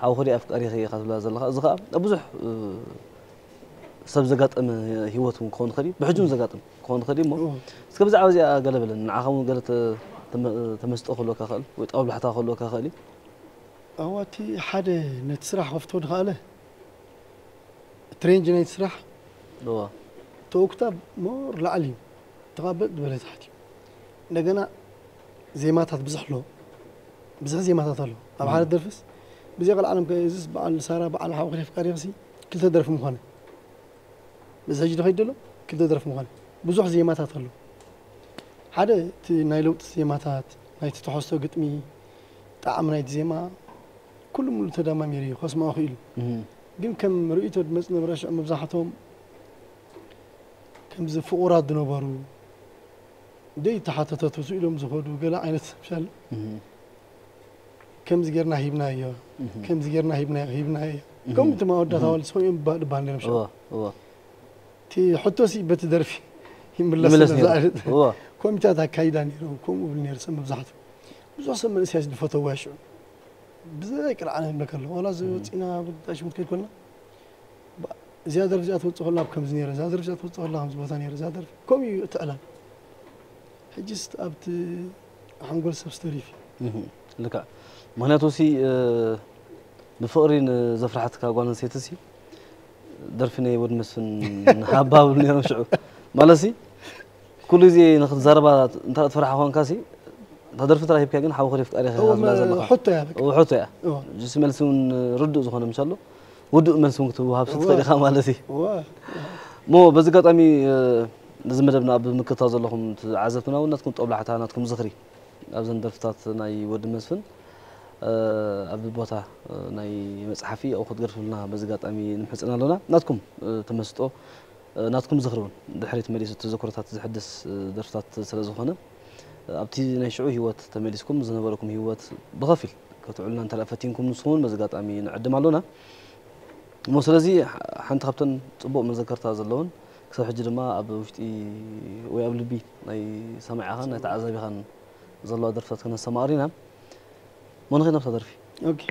ሓውኺ ድዩ ኣፍቃሪ ኢኻ ትብላ ዘለኻ፣ እዚ ኸኣ ኣብ ብዙሕ ሰብ ዘጋጠመ ህይወት እውን ክኸውን ይኽእል እዩ፣ ብሕጂ እውን ዘጋጥም ክኸውን ይኽእል እዩ። እሞ እስከ ብዛዕባ እዚኣ ገለ በለኒ። ንዓኻ እውን ገለ ተ- ተመ- ተመስጦ ክህልወካ ይኽእል ወይ ጣውላሕታ ክህልወካ ይኽእል እዩ። ኣዋቲ ሓደ ነቲ ስራሕ ከፍቶ ድኸኣለ እቲ ሬንጅ ናይቲ ስራሕ እዋ ተወክታ ሞር ላዕሊ እዩ። ተቓበጥ ዝበለ ታሕቲ እዩ። እንደገና ዜማታት ብዙሕ ኣሎ። ብዙሕ ዜማታት ኣሎ። ኣብ ሓደ ደርፍስ ብዘይ ቀልዓለም ከ እዚስ በዓል ሳራ በዓል ሓው ክሌፍ ቃሪኽሲ ክልተ ደርፊ ምዃነ። በዚ ሕጂ ዶ ከይድ ዘሎ ክልተ ደርፊ ምዃነ። ብዙሕ ዜማታት ኣሎ። ሓደ እቲ ናይ ለውጢ ዜማታት፣ ናይቲ ተኸስቶ ግጥሚ፣ ጣዕሚ ናይቲ ዜማ፣ ኩሉ ሙሉ ተደማሚሩ እዩ ከስምዖ ክኢሉ። እህ። ግን ከም ርእይቶ ዝመጽእ ነበረ ሽዑ መብዛሕትኦም ከምዚ ፍቑራት ዝነበሩ፣ ደይ ተሓተተቱ ኢሎም ዝኸዱ ገለ ዓይነት ምሻል እህ። ከምዚ ጌርና ሂብናዮ፣ እህ። ከምዚ ጌርና ሂብናዮ፣ ሂብናዮ። እህ። ከምኡ እቲ ማወዳት እህ። ኣዋልድ ዝኾኑ እዮም ይባ-፣ ይባል ነይሮም ሽዑ። እወ፣ እወ። እቲ ሕቶሲ በቲ ደርፊ ይምለስ ይምለስ ነዛ ነይሩ። ዓይነት እወ። ኮሚታት ኣካይዳ ነይሩ፣ ከምኡ እብል ነይሩ ሰብ መብዛሕትኡ። ብዙሕ ሰብ መንእሰያት ዝፈተዋ ሽዑ። ብዘይ ቅልዓነ ይብለካ ኣለኹ። ዋላ እዚ እህ። ወፂና ኣብ ዳሽሙት ከይድ ኮልና፣ ባ-፣ እዚኣ ደርፊ እዚኣ ትወፅእ ከላ ኣብ ከምዚ ነይረ፣ እዛ ደርፊ እዚኣ ትወፅእ ከላ ከምዚ ቦታ ነይረ፣ እዛ ደርፊ ከምኡ እዩ እቲ ዕላል። ሕጂስ ኣብቲ ሓንጎል ሰብ ዝተሪፍ እዩ። እህ፣ ልክዕ። ምኽንያቱ ሲ፣ እ፣ ብፍቕሪ ንዘፍርሓትካ ጓል ኣንስተይቲ ሲ፣ ደርፊ ናይ ወዲ መስፍን ሃባ ብሉ ነይሮም ሽዑ። ማለት ሲ፣ ኩሉ ግዜ ንኽትዛረባ እንተ ትፈርሓ ኮንካ ሲ፣ እታ ደርፊ ጥራይ ሂብካ ግን ሓው ክሪፍ ቃሪ እዎ፣ ዝብላ መ-፣ ዘለኻ። ሕቶ እያ በቃ። እዎ፣ ሕቶ እያ። እዎ። ጅስ መልሲ እውን ርዱእ ዝኾነ ምሻሎ፣ ውዱእ መልሲ እውን ክትወሃብ እዎ። ስትኽእል ኢኻ ማለት እዩ። እዎ። እሞ በዚ ኣጋጣሚ፣ እ፣ ነዚ መደብና ኣብ ምክትታል ዘለኹም ተዓዘብትና እውን ናትኩም ጦብላሕታ፣ ናትኩም ዝኽሪ ኣብዘን ደርፍታት ናይ ወዲ መስፍን፣ እ፣ ኣብ ቦታ፣ እ፣ ናይ መጽሓፊ ኣብኡ ክትገድፉልና በዚ ኣጋጣሚ ንምሕጽን ኣሎና። ናትኩም፣ እ፣ ተመስጦ፣ እ፣ ናትኩም ዝኽሪ እውን ድሕሪት መሊሱ ተዘክሮታት ዘሕድስ፣ እ፣ ደርፍታት ስለ ዝኾነ፣ እ፣ ኣብቲ ናይ ሽዑ ህይወት ተመሊስኩም ዝነበረኩም ህይወት ብኸፊል ከተዕሉና እንተ ደኣ ፈቲንኩም ንስኹም እውን በዚ ኣጋጣሚ ንዕድም ኣሎና። እሞ ስለዚ ሓ-፣ ሓንቲ ካብተን ጽቡቕ መዘከርታ ዘለውን ክሳብ ሕጂ ድማ ኣብ ውሽጢ ወይ ኣብ ልቢ ናይ ሰማዒኻን ናይ ተዓዛቢኻን ዘለዋ ደርፍታት ክነሰማቕር ኢና። እሞ ንኸይድ ናብታ ደርፊ። ኦኬ።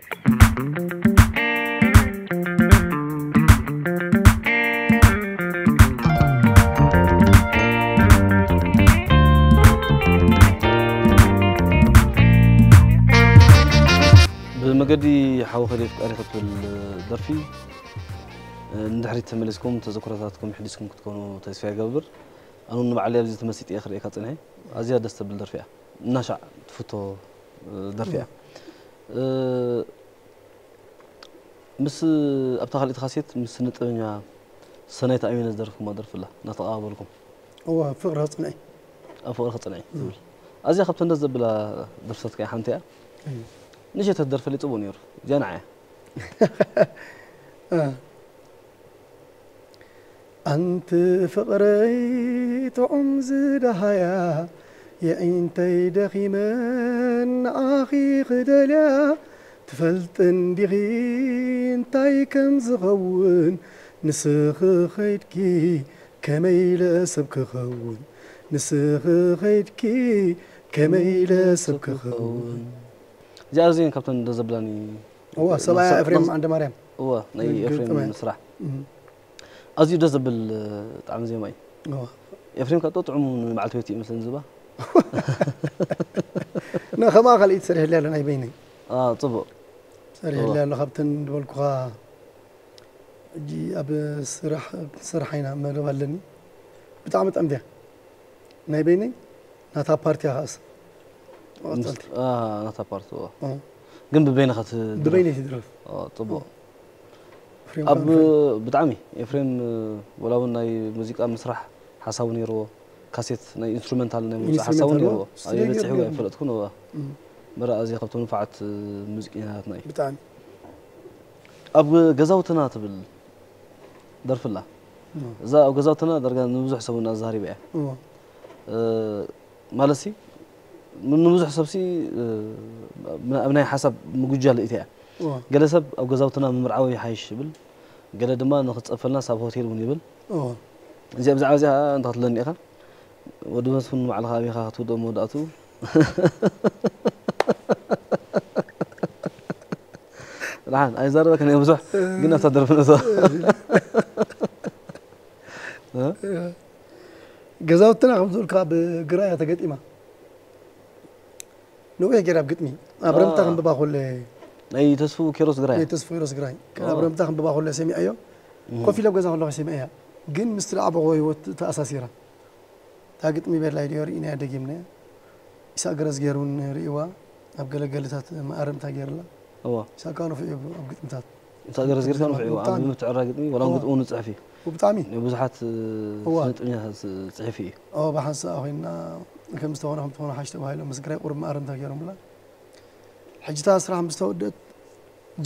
ብመገዲ ሓው ከሊፍ ቃሪ ክትብል ደርፊ፣ ንድሕሪት ተመሊስኩም ተዘክሮታትኩም ሕዲስኩም ክትኮኑ ተስፋ ይገብር። ኣነ እውን ንባዕለይ ኣብዚ ተመሲጠ እየ ክርእየካ ጸኒሐ። ኣዝያ ደስ ተብል ደርፊ እያ። እናሻዕ ትፍቶ ደርፊ እያ። እ፣ ምስ፣ ኣብታ ካልኣይቲ ካሴት ምስ ስነ ጥበበኛ ሰናይት ኣሚነ ዝደረፍኩማ ደርፊ ኣላ፣ እናተቐባበልኩም። እወ፣ ፍቕሪ ክጽንዕ። ኣብ ፍቕሪ ክጽንዕ እም። ትብል። ኣዝያ ካብተን ደስ ዘብላ ደርፍታትካ እያ ሓንቲ እያ። እም። ንእሽተይ ተትደርፈለይ ጽቡቕ ነይሩ። እዚኣ ንዓያ። እ። ኣንቲ ፍቕረይ ጥዑም ዝደሃያ፣ የዒንተይ ደኺመን ንዓኺ ክደልያ፣ ትፈልጥን ዲኺ እንታይ ከም ዝኸውን፣ ንስኺ ኸይድኪ ከመይ ኢለ ሰብ ክኸውን፣ ንስኺ ኸይድኪ ከመይ ኢለ ሰብ ክኸውን። እዚኣ እዚአን ካብተን እንደ ዘብላኒ እዋ፣ ሰብኣያ መስ-፣ ኤፍሬም መስ-፣ ዓንደማርያም። እዋ፣ ናይ ግጥመ። ኤፍሬም ስራሕ። እም። ኣዝዩ ደስ ዘብል ጣዕሚ ዜማ እዩ። እዋ። ኤፍሬም ካቶ ጥዑም ንበዓልቲ ቤት እዩ መስለኒ ዝባ። ና፣ ከምኣ ካልኣይቲ ሰሪሕለይ ኣሎ ናይ በይነይ። አ፣ ጽቡቕ። ሰሪሕለይ እዋ። ኣሎ ካብተን ዝበልኩኻ ሕጂ ኣብ ስራሕ ክንሰርሓ ኢና መደብ ኣለኒ። ብጣዕሚ ጠምድያ። ናይ በይነይ ናታ ፓርቲ እያ ኸኣስ። መቐጸልቲ። ምስ-፣ አ፣ ናታ ፓርቲ፣ እዋ። እ። ግን ብበይንኻ ትድረፍ? ብበይነይ ትድረፍ። አ፣ ጽቡቕ። ኤፍሬም ኣብ፣ ካንፈል። ብጣዕሚ ኤፍሬም፣ ወላ እውን ናይ ሙዚቃ ምስራሕ ሓሳቡ ነይርዎ። ካሴት ናይ ኢንስትሩመንታል ናይ ምውጻእ ኢንስትሩመንታል ሓሳቡ እዎ። ነይርዎ። ስቱዲዮ ኣየ በጺሑ ገይሩ። ኣይፈለጥኩን፣ እዋ። እም። መራ ኣዝያ ካብቶም ንፉዓት ሙዚቀኛታትና እዩ። ብጣዕሚ። ኣብ ገዛውትና ትብል ደርፊ ኣላ። እም። እዛ ኣብ ገዛውትና ዳርጋ ንብዙሕ ሰብ እውን ኣዛሪባ እያ። እዎ። እ፣ ማለትሲ፣ ን-፣ ንብዙሕ ሰብሲ፣ እ፣ ብ-፣ ኣብ ናይ ሓሳብ ምጉጃል እቲኣ እያ። እዎ። ገለ ሰብ ኣብ ገዛውትና ምምርዓው ይሓይሽ ይብል፣ ገለ ድማ ንኽትጸፈልና ሳብ ሆቴል እውን ይብል። እዎ። እዚኣ ብዛዕባ እዚኣ እንታይ ክትብለኒ ኢኻ? ወዲ መስፍን ባዕልኻ ኣበይኻ ክትውድኦ መወዳእትኡ? ደሓን፣ ኣይዛረበክን እየ ብዙሕ፣ ግን ኣብታ ደርፊ ንእቶ። እ? ገዛውትና ከም ዝበልካ ብግራ እያ ተገጢማ። ነዊሕ ገይራ ኣብ ግጥሚ። ኣብ ረምታ አ። ከንብባ ከሎ እየ ናይ ተስፉ ኪሮስ ግራይ። ናይ ተስፉ ኪሮስ ግራይ። ኣብ ረምታ ክንብባ ከሎ ሰሚዐዮ። ኮፍ ኢለ ኣብ ገዛ ከለኹ ሰሚዐያ። ግን ምስቲ ዝዓበኹዎ ህይወት ተኣሳሲራ። እታ ግጥሚ ቤድላይ ድዮ ርኢናያ ደጊምናያ። ኢሳቅ ገረዝጊሄር እውን ርእይዋ ኣብ ገለ ገለታት መኣረምታ ገይርላ። እዋ ኢሳቅ ከኣ ንፉዕ እዩ ኣብ ግጥምታት። ኢሳቅ ገረዝጊሄር ከኣ ንፉዕ እዩ ኣብ ምትዕርራይ ግጥሚ ዋላ እውን ግጥሚ እውን ዝጽሕፍ እዩ። ብጣዕሚ ናይ ብዙሓት ስነ ጥበበኛታት ጽሒፍ እዩ። እዋ ብሓንሳእ ኮይና ከም ዝተኾነ ከም ትኾነ ሓሽ ተባሂሎም ምስ ግራይ ቁሩብ መኣረምታ ገይሮምላ። ሕጂ እታ ስራሕ ምስ ተወደት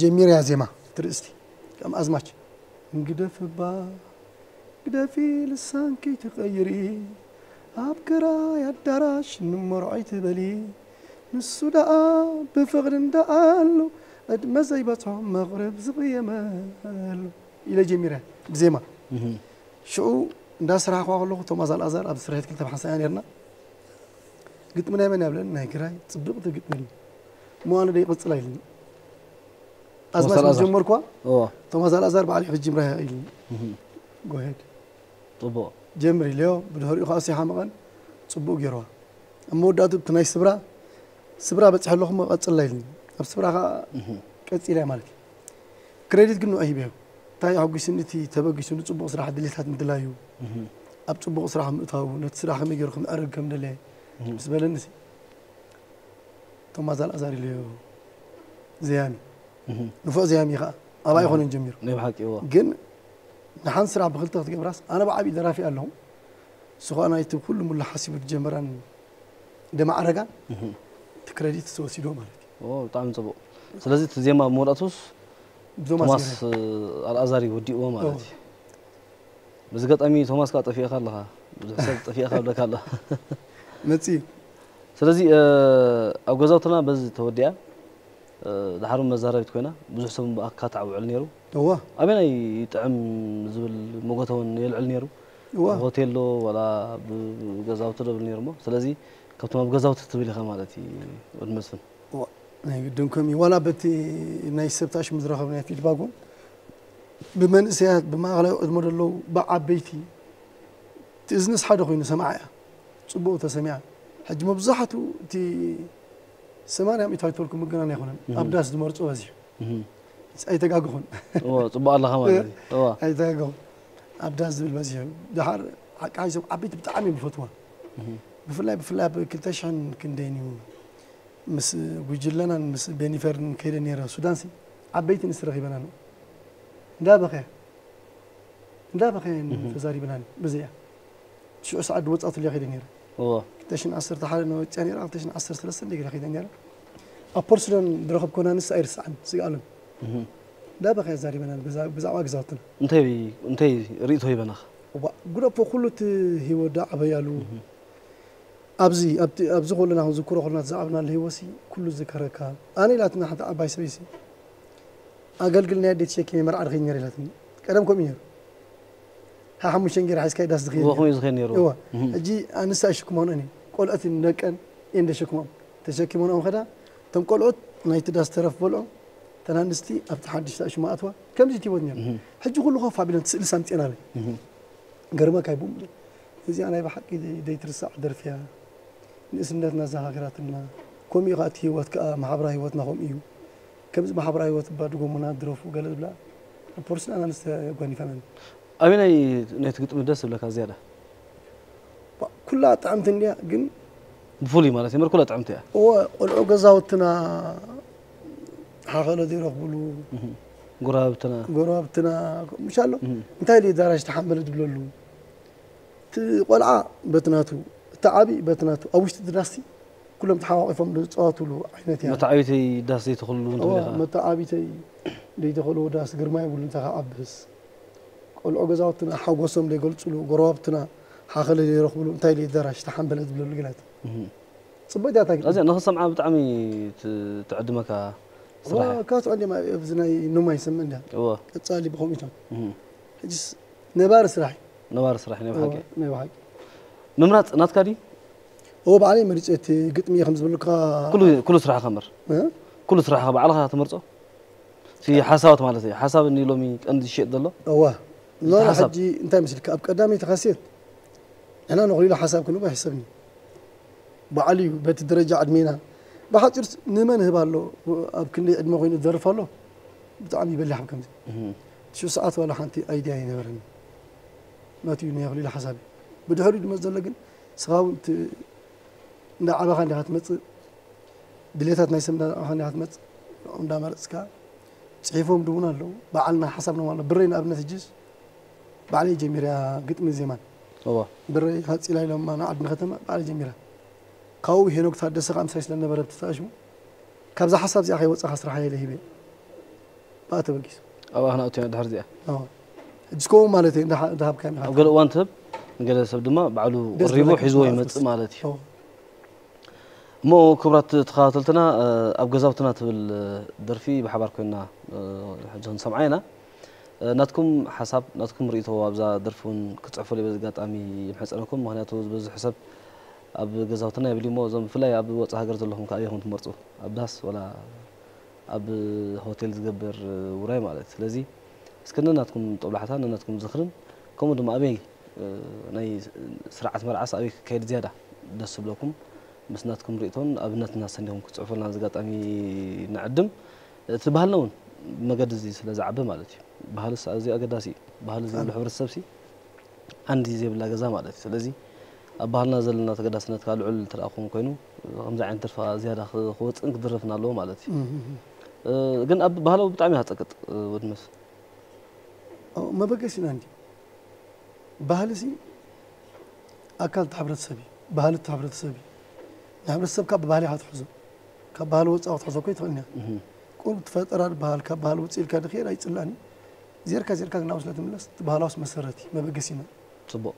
ጀሚርያ ዜማ ትርእስቲ ከም ኣዝማች ግደፍ እባ ግደፊ ልሳንኪ ትቐይሪ ኣብ ገራይ ኣዳራሽ ንመርዖይ ትበሊ ንሱ ደኣ ብፍቕሪ እንዳኣሉ ዕድመ ዘይበጽሖ መቕርብ ዝቕየመሉ ኢለ ጀሚረ ብዜማ ሽዑ እንዳስራሕኳ ከለኹ ቶማስ ኣልኣዛር ኣብ ስርሒት ክልተ ብሓንሳእ ኢና ነርና ግጥሚ ናይ መን እያ ብለኒ ናይ ግራይ ጽብቕቲ ግጥሚ ኢሉ እሞ ኣነ ዶ ይቕጽላ ኢልኒ ኣዝማች ምስ ጀመርኳ ቶማስ ኣልኣዛር ባዕሉ ክጅምራ ኢልኒ ጎሄድ ጽቡቕ ጀምር ኢለዮ ብድሕሪኡ ከዓ ሲሓመቐን ጽቡቕ ገይርዋ ኣብ መወዳእቱ እቲ ናይ ስብራ ስብራ በፂሐ ኣለኹ እሞ ቀፅላ ኢልኒ ኣብ ስብራ ከዓ ቀፂላ ማለት እዩ ክሬዲት ግን ንዑ ሂበዮ እንታይ ኣጉስኒ እቲ ተበጊሱ ንፅቡቕ ስራሕ ድሌታት ምድላዩ ኣብ ፅቡቕ ስራሕ ምእታው ነቲ ስራሕ ከመይ ገይሩ ክምዕርግ ከም ደለየ ምስ በለኒ ቶማስ ኣልኣዛር ኢለዮ ዘያሚ ንፉዕ ዘያሚ ከዓ ኣብኣ ኣይኮነን ጀሚሩ ናይ ብሓቂ እዎ ግን ንሓንቲ ስራሕ ብክልተ ክትገብራስ ኣነ ብዓብዪ ደራፊ ኣለኹ ንሱ ከዓ ናይቲ ኩሉ ሙሉ ሓሲቡ ዝጀመራን ደማዕረጋን እቲ ክረዲት ዝተወሲዶ ማለት እዩ ብጣዕሚ ፅቡቕ ስለዚ እቲ ዜማ መወዳእቱስ ቶማስ ኣልኣዛር እዩ ወዲእዎ ማለት እዩ በዚ ገጣሚ ቶማስ ከዓ ጠፊእኻ ኣለኻ ብዙሕ ሰብ ጠፊእኻ ብለካ ኣሎ መፅእ እዩ ስለዚ ኣብ ገዛውትና በዚ ተወዲኣ ድሓር እውን መዛረቢት ኮይና ብዙሕ ሰብ ብኣካ ተዓውዕል ነይሩ እዋ ኣበናይ ይጥዕም ዝብል መጎተ እውን የልዕል ነይሩ እዋ ሆቴል ዶ ዋላ ገዛውቲ ዶ ብል ነይሩ እሞ ስለዚ ካብቶም ኣብ ገዛውቲ ትብል ኢኻ ማለት እዩ ወዲ መስፍን እዋ ናይ ግድን ከም እዩ ዋላ በቲ ናይ ሰብ ታሽሙ ዝረኸብናዮ ፊድባክ እውን ብመንእሰያት ብማእኸላይ ዕድመ ዘለዉ ብዓበይቲ እቲ እዝንስ ሓደ ኮይኑ ሰማዓ እያ ፅቡቕ ተሰሚዓ ሕጂ መብዛሕትኡ እቲ ሰማንያ ሚእታዊት ተልኩ ምግናን ኣይኮነን ኣብ ዳስ ዝመርፆ በዚሑ ኣይተጋግኹን እዎ ፅቡቅ ኣለኻ ማለት እዩ እዎ ኣይተጋግኹን ኣብ ዳስ ዝብል በዚሑ ድሓር ሓቂ ሓይሶም ዓበይቲ ብጣዕሚ እዮም ዝፈትዋ ብፍላይ ብፍላይ ኣብ ክልተ ሽሕን ክንደይን እዩ ምስ ጉጅለናን ምስ ቤኒፈርን ከይደ ነይረ ሱዳንሲ ዓበይቲ ንስ ረኺበና ንኡ እንዳበኸያ እንዳበኸየን ተዛሪብናኒ በዚኣ ሽዑ ሰዓት ድወፃትሉ እያ ከይደ ነይረ እዎ ክልተ ሽሕን ዓሰርተ ሓደ ነበፅያ ነይረ ክልተ ሽሕን ዓሰርተ ሰለስተ እንደገና ከይደ ነይረ ኣብ ፖርሲዶን ዝረኸብኮና ንስ ኣይርስዓን ስግኣሎም እንዳበኸያ ተዛሪበናኒ ብዛዕባ ግዛውትና እንታይ እንታይ ርእቶ ሂበናኻ እዋ ጉደፎ ኩሉ እቲ ህይወት ዳ ዓበያሉ ኣብዚ ኣብዚ ኣብዚ ከለና ክንዝክሮ ከለና ዝዓብናሉ ህይወትሲ ኩሉ ዝዝከረካ ኣነ ኢላትና ሓንቲ ዓባይ ሰበይሲ ኣገልግል ናይ ኣደይ ተሸኪመ መርዓ ድኸይድ ነይረ ኢላትኒ ቀደም ከምኡ ነይሩ ሓሙሽተ ገይረ ሓዝካ ዳስ ዝኸይድ እዎ ነይሩ። ከመይ ዝኸይድ ነይሩ እዎ ሕጂ ኣንስታ ይሽክሞን እኔ ቆልዑት ደቀን እየን ደሸክሞም ተሸኪሞን ኦም ኸዳ እቶም ቆልዑት ናይቲ ዳስ ተረፍ በልዖ ተን ኣንስቲ ኣብቲ ሓድሽ ታእሽሞ ኣትዋ ከምዚ እቲ ህይወት ነይሩ ሕጂ ኩሉ ኮፍ ኣቢለን ስእሊ ሳምፅኤናለን ገርመካ ይቡም እዚኣ ናይ ብሓቂ ዘይትርሳዕ ደርፊ እያ ንእስነትና ዘኻኺራትና ከምኡ እዩ ከዓ እቲ ህይወት ከዓ ማሕበራዊ ህይወትና ከምኡ እዩ ከምዚ ማሕበራዊ ህይወት እባ ድጎሙና ድረፉ ገለ ዝብላ ፖርስና ኣናንስተ ኣጓኒፈናን ኣበይ ናይ ናይቲ ግጥሚ ደስ ዝብለካ ዝያዳ ኩላ ጥዕምቲ እንድያ ግን ብፍሉይ ማለት እዩ ኩላ ጥዕምቲ እያ እወ ቆልዑ ገዛውትና ሓኸለ ዘይረኽብሉ ጎረባብትና ጎረባብትና ምሻሎ እንታይ ኢሉ ዳራሽ ተሓንበለ ዝብለሉ እቲ ቆልዓ በቲ ናቱ እቲ ዓብዪ በቲ ናቱ ኣብ ውሽጢ እቲ ዳስቲ ኩሎም ተሓቋቒፎም ዝፃወትሉ ዓይነት እያ መተዓቢተይ ዳስ ዘይተኽልሉ እንተኾነ ኢኻ መተዓቢተይ ዘይተኽልዎ ዳስ ግርማ ይብሉ እንታይ ክዓብስ ቆልዑ ገዛውትና ሓጎሶም ዘይገልፅሉ ጎረባብትና ሓኸለ ዘይረኽብሉ እንታይ ኢሉ ዳራሽ ተሓንበለ ዝብለሉ ግላት ፅቡቅ እያ ታግል እዚኣ ንኽሰምዓ ብጣዕሚ ትዕድመካ ስራሕ እያ። ካትዖ እንዲማ ኣብዚ ናይ ኖማ ይሰምዕ እንዲያ እወ ቀጻሊ ብኸምኡ ኢቶም ሕጂስ ነባሪ ስራሕ እዩ ነባሪ ስራሕ እዩ ናይ ብሓቂ ናይ ብሓቂ ምምራፅ ናትካ ድዩ እወ ባዕለይ መሪፀ እቲ ግጥሚ እየ ከም ዝብልካ ኩሉ ኩሉ ስራሕካ እምበር እ? ኩሉ ስራሕካ ባዕልካ ትመርፆ እቲ ሓሳባት ማለት እዩ ሓሳብ እኒ ሎሚ ቀንዲ ዝሸጥ ዘሎ እዋ እቲ ኖ ሓሳብ። ሕጂ እንታይ መስልካ ኣብ ቀዳመይቲ ካሴት ንሕና ንኽልኢሉ ሓሳብ ክንቦ ኣይሕሰብኒ ባዕሉ እዩ በቲ ደረጃ ዕድሜና ብሓፂር ንመን ህብ ኣሎ? ኣብ ክንደይ ዕድመ ኮይኑ ዝደርፍ ኣሎ? ብጣዕሚ ይበልሕ ኣብ ከምዚ ሽዑ ሰዓት ዋላ ሓንቲ ኣይድያ ኣይነበረኒ። መትዩ ናይ ኣኽሊሉ ሓሳብ እዩ። ብድሕሪኡ ድመፅ ዘሎ ግን ስኻ እውን እቲ እንዳዓበኻ እንዲኻ ትመፅእ፣ ድሌታት ናይ ሰብ እንዳዓበኻ እንዲኻ ትመፅእ፣ እንዳመረፅካ ፅሒፎም ድውን ኣለዉ። ባዕልና ሓሳብና ኣሎ። ብረይ ንኣብነት ሕጅስ ባዕለይ ጀሚርያ ግጥሚ ዜማን እዋ ብረይ ሃፂላ ኢሎማ ንዓድኒ ከተማ ባዕለይ ጀሚራ። ካብኡ ሄኖክ ታደሰ ከዓ ምሳይ ስለነበረ ብተሳእሽሙ ካብዛ ሓሳብ እዚኣ ከይወፃኻ ስራሕ ኢለ ሂበ። ብኣ ተበጊሱ። ኣብኣ ክነእቱ ኢና ድሕሪ እዚኣ። ሕጂ ከምኡ ማለት እዩ እንዳሃብካ ኣብ ገለ እዋን ትህብ፣ ንገለ ሰብ ድማ ባዕሉ ደስ ቀሪቡ ዝብለካ ሒዝዎ ስምዓት ይመጽእ ማለት እዩ። እሞ ክቡራት ተኸታተልትና፣ ኣብ ገዛውትና ትብል ደርፊ ብሓባር ኮይና ሕጂ ክንሰምዓ ኢና። ናትኩም ሓሳብ ናትኩም ርእቶ ኣብዛ ደርፊ እውን ክትፅሕፉለይ በዚ ኣጋጣሚ ይምሕፀነኩም። ምክንያቱ ዝበዝሕ ሰብ ኣብ ገዛውትና የብል እሞ እዞም ብፍላይ ኣብ ወፃእ ሃገር ዘለኹም ከዓ ኣበይ ኢኹም ትመርፁ? ኣብ ዳስ ወላ ኣብ ሆቴል ዝገብር ውራይ ማለት እዩ። ስለዚ እስከ ነናትኩም ጦብላሕታ ነናትኩም ዝኽርን ከምኡ ድማ ኣበይ ናይ ስርዓት መርዓስ ኣበይ ክካየድ ዝያዳ ደስ ዝብለኩም ምስ ናትኩም ርእቶን ኣብነትና ሰኒኹም ክትፅሕፉልና ኣብዚ ኣጋጣሚ ንዕድም። እቲ ባህልና እውን ብመገዲ እዚ ስለ ዝዓቢ ማለት እዩ። ባህልስ ኣዝዩ ኣገዳሲ እዩ። ባህሊ ዘይብሉ ሕብረተሰብ ሲ ዓንዲ ዘይብላ ገዛ ማለት እዩ። ስለዚ ኣብ ባህልና ዘለና ተገዳስነት ከዓ ልዑል እንተ ደኣ ክኸውን ኮይኑ ከምዚ ዓይነት ደርፋ ዝያዳ ክወፅእን ክድረፍን ኣለዎ ማለት እዩ። ግን ኣብ ባህላዊ ብጣዕሚ እያ ትፀቅጥ ወዲ መስፍን። መበገሲና እንዲ ባህልሲ ኣካል እቲ ሕብረተሰብ እዩ። ባህሊ እቲ ሕብረተሰብ እዩ። ንሕብረተሰብካ ብባህሊ ኢኻ ትሕዞ። ካብ ባህሊ ወፃኢ ክትሕዞ እኮ ኣይትኽእልን እያ። ቁሩብ እቲ ፈጠራ ዝበሃል ካብ ባህሊ ውፅእ ኢልካ ድኽየድ ኣይፅላእን እዩ። ዜርካ ዜርካ ግን ናብኡ ስለ ትምለስ እቲ ባህላውስ መሰረት እዩ፣ መበገሲና እዩ። ፅቡቕ።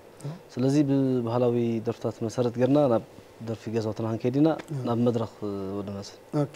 ስለዚ ብባህላዊ ደርፍታት መሰረት ጌርና ናብ ደርፊ ገዛውትና ክንከይድ ኢና። ናብ መድረኽ ወዲ መስፍን። ኦኬ።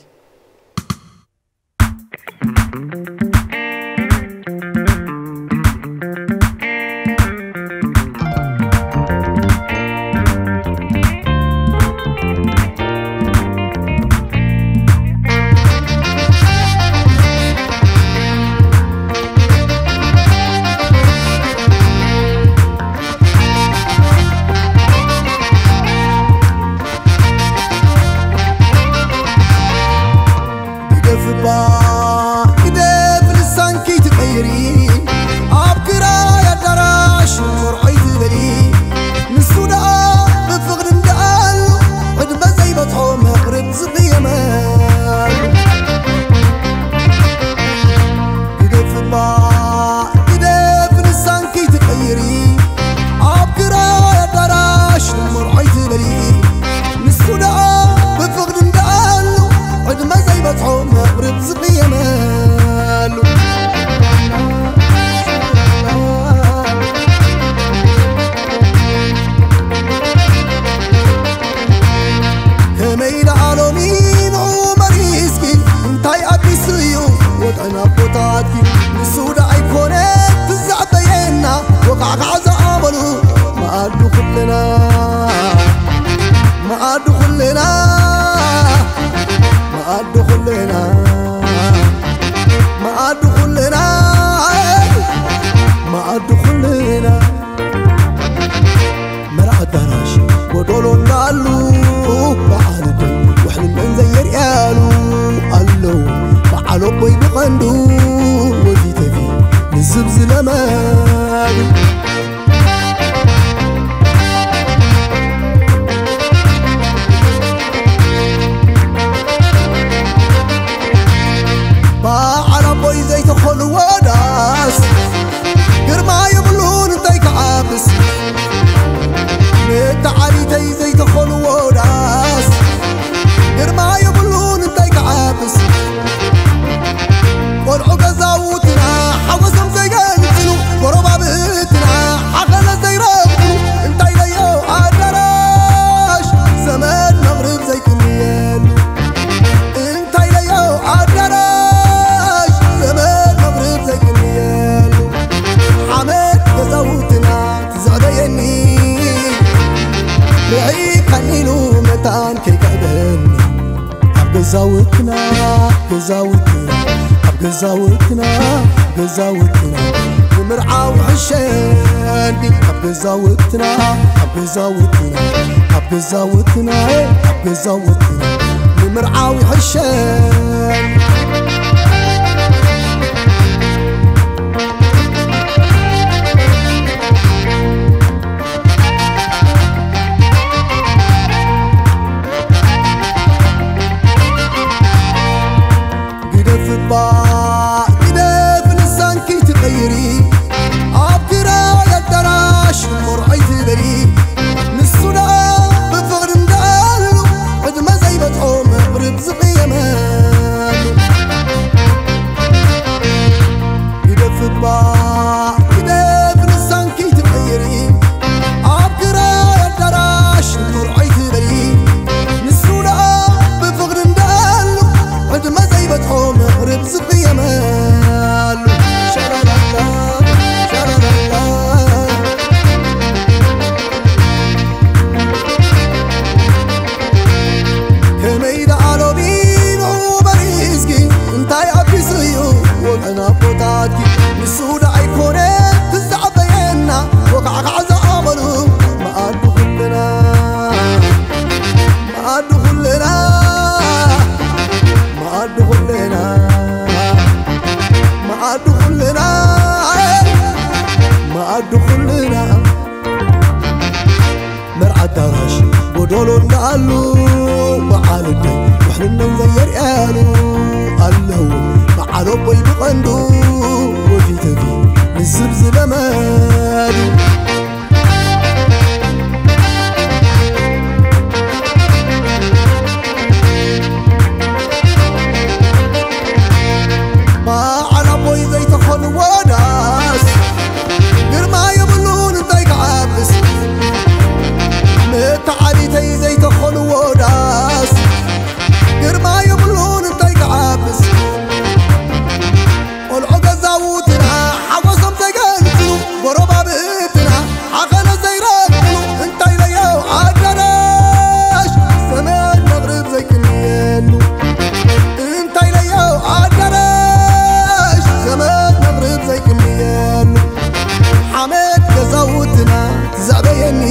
ግደፍባ ግደፍ ልሳንኪ ትቀይሪ ኣብ ክራይ ኣዳራሽ መርዖይ ትበሊ ንሱ ደኣ ብፍቕሪ እንደኣሉ ዕድመ ዘይበጽሖ መቕርብ ዝቕየመሉ ግደፍባ ግደፍ ልሳንኪ ትቀይሪ ኣብ ክራይ ኣዳራሽ መርዖይ ትበሊ ንሱ ደኣ ብፍቕሪ እንደኣሉ ዕድመ ዘይበጽሖ መቕርብ ዝቕየመሉ ከመይ ደኣ ሎሚ ንዑ መሪስኪ እንታይ ኣዲስ እዩ ወጠን ኣቦታትኪ ንሱ ደኣ ኣይኮነ ትዛዕበየና ወቃዕቃዕ ዝኣበሉ መኣዱ ኩልና መኣዱ ኩልና መኣዱ ኩልና መኣዱ ኩልና መኣዱ ኩልና መርዓ ኣዳራሽ ጎዶሎ እንዳሉ በዓል ኣቦይ ውሕልለን ዘየርእያሉ ኣለዉ በዓል ኣቦይ ብቐንዱ ወዚተፊ ንዝብ ዝለመዱ በዓል ኣቦይ ዘይተኸልዎ ዳስ ግርማ የብሉን እንታይ ክዓብስ መተዓቢተይ ዘይተኸልዎ ዳስ ግርማ የብሉን እንታይ ክዓብስ ቆልዑ ገዛውትና ሓጎሶም ዘይገልፅሉ ጎረባብትና ሓኸለ ዘይረኽብሉ እንታይ ለዮ ኣዳራሽ ዘመድ መቕርብ ዘይቅንየሉ እንታይ ለዮ ኣዳራሽ ዘመድ መቕርብ ዘይቅንየሉ ሓመድ ገዛውትና ትዘዕበየኒ ርሒቅ ከኒሉ መታን ከይቀዕበኒ ኣብ ገዛውትና ገዛውትና ኣብ ገዛውትና ገዛውትና ንምርዓው ሕሸኒ ኣብ ገዛውትና ኣብ ገዛውትና ኣብ ገዛውትና ኣብ ገዛውትና ምርዓው ይሕሸን። ግደፍ እባ ግደፍ፣ ልሳንኪ ትቐይሪ፣ ኣብ ክራይ ኣዳራሽ ቆርዖይ ትበሊ። ንሱ ደኣ ብፍቕሪ እንዳኣሉ ዕድመ ዘይበጽሖ መቕርብ ዝቕየመሉ። ግደፍ እባ ግደፍ፣ ልሳንኪ ትቐይሪ፣ ኣብ ክራይ ኣዳራሽ ቆርዖይ ትበሊ። ንሱ ደኣ ብፍቕሪ እንዳኣሉ ዕድመ ዘይበጽሖ መቕርብ ዝቕየመሉ። ሸላላላ፣ ሸላላላ። ከመይ ደኣ ሎሚ ንዑ በሪስኪ፣ እንታይ ኣቢሱ እዩ ወገን ኣቦታትኪ? ንሱ ደኣ ኣይኮነ ትዛዕበየና፣ ወካዕካዕ ዝኣመሉ መኣዲ ኩልና፣ መኣዲ ኩልና፣ መኣዲ ኩልና፣ መኣዲ ኩልና፣ መኣዲ ኩልና። መርዓ ኣዳራሽ ጎዶሎ እንዳኣሉ፣ በዓል ኣደይ ውሕልነን ዘየርእያሉ ኣለዉ። በዓል ኣቦይ ብቐንዱ ወፊተፊ ንዝብ ዝለመዱ። በዓል ኣቦይ ዘይተኸልዎ ዳስ ግርማ የብሉን እንታይ ክዓብስ። መተዓቢተይ ዘይተኸልዎ ዳስ ግርማ የብሉን እንታይ ክዓብስ። ቆልዑ ገዛውትና ሓጎሶም ዘይገልጹ፣ ጎረባብትና ሓኸለ ዘይረግጹ፣ እንታይ ለየው ኣዳራሽ ዘመድ መቕርብ ዘይቅንየሉ። እንታይ ለየው ኣዳራሽ ዘመድ መቕርብ ዘይቅንየሉ። ሓመድ ገዛውትና ትዘዕበየኒ፣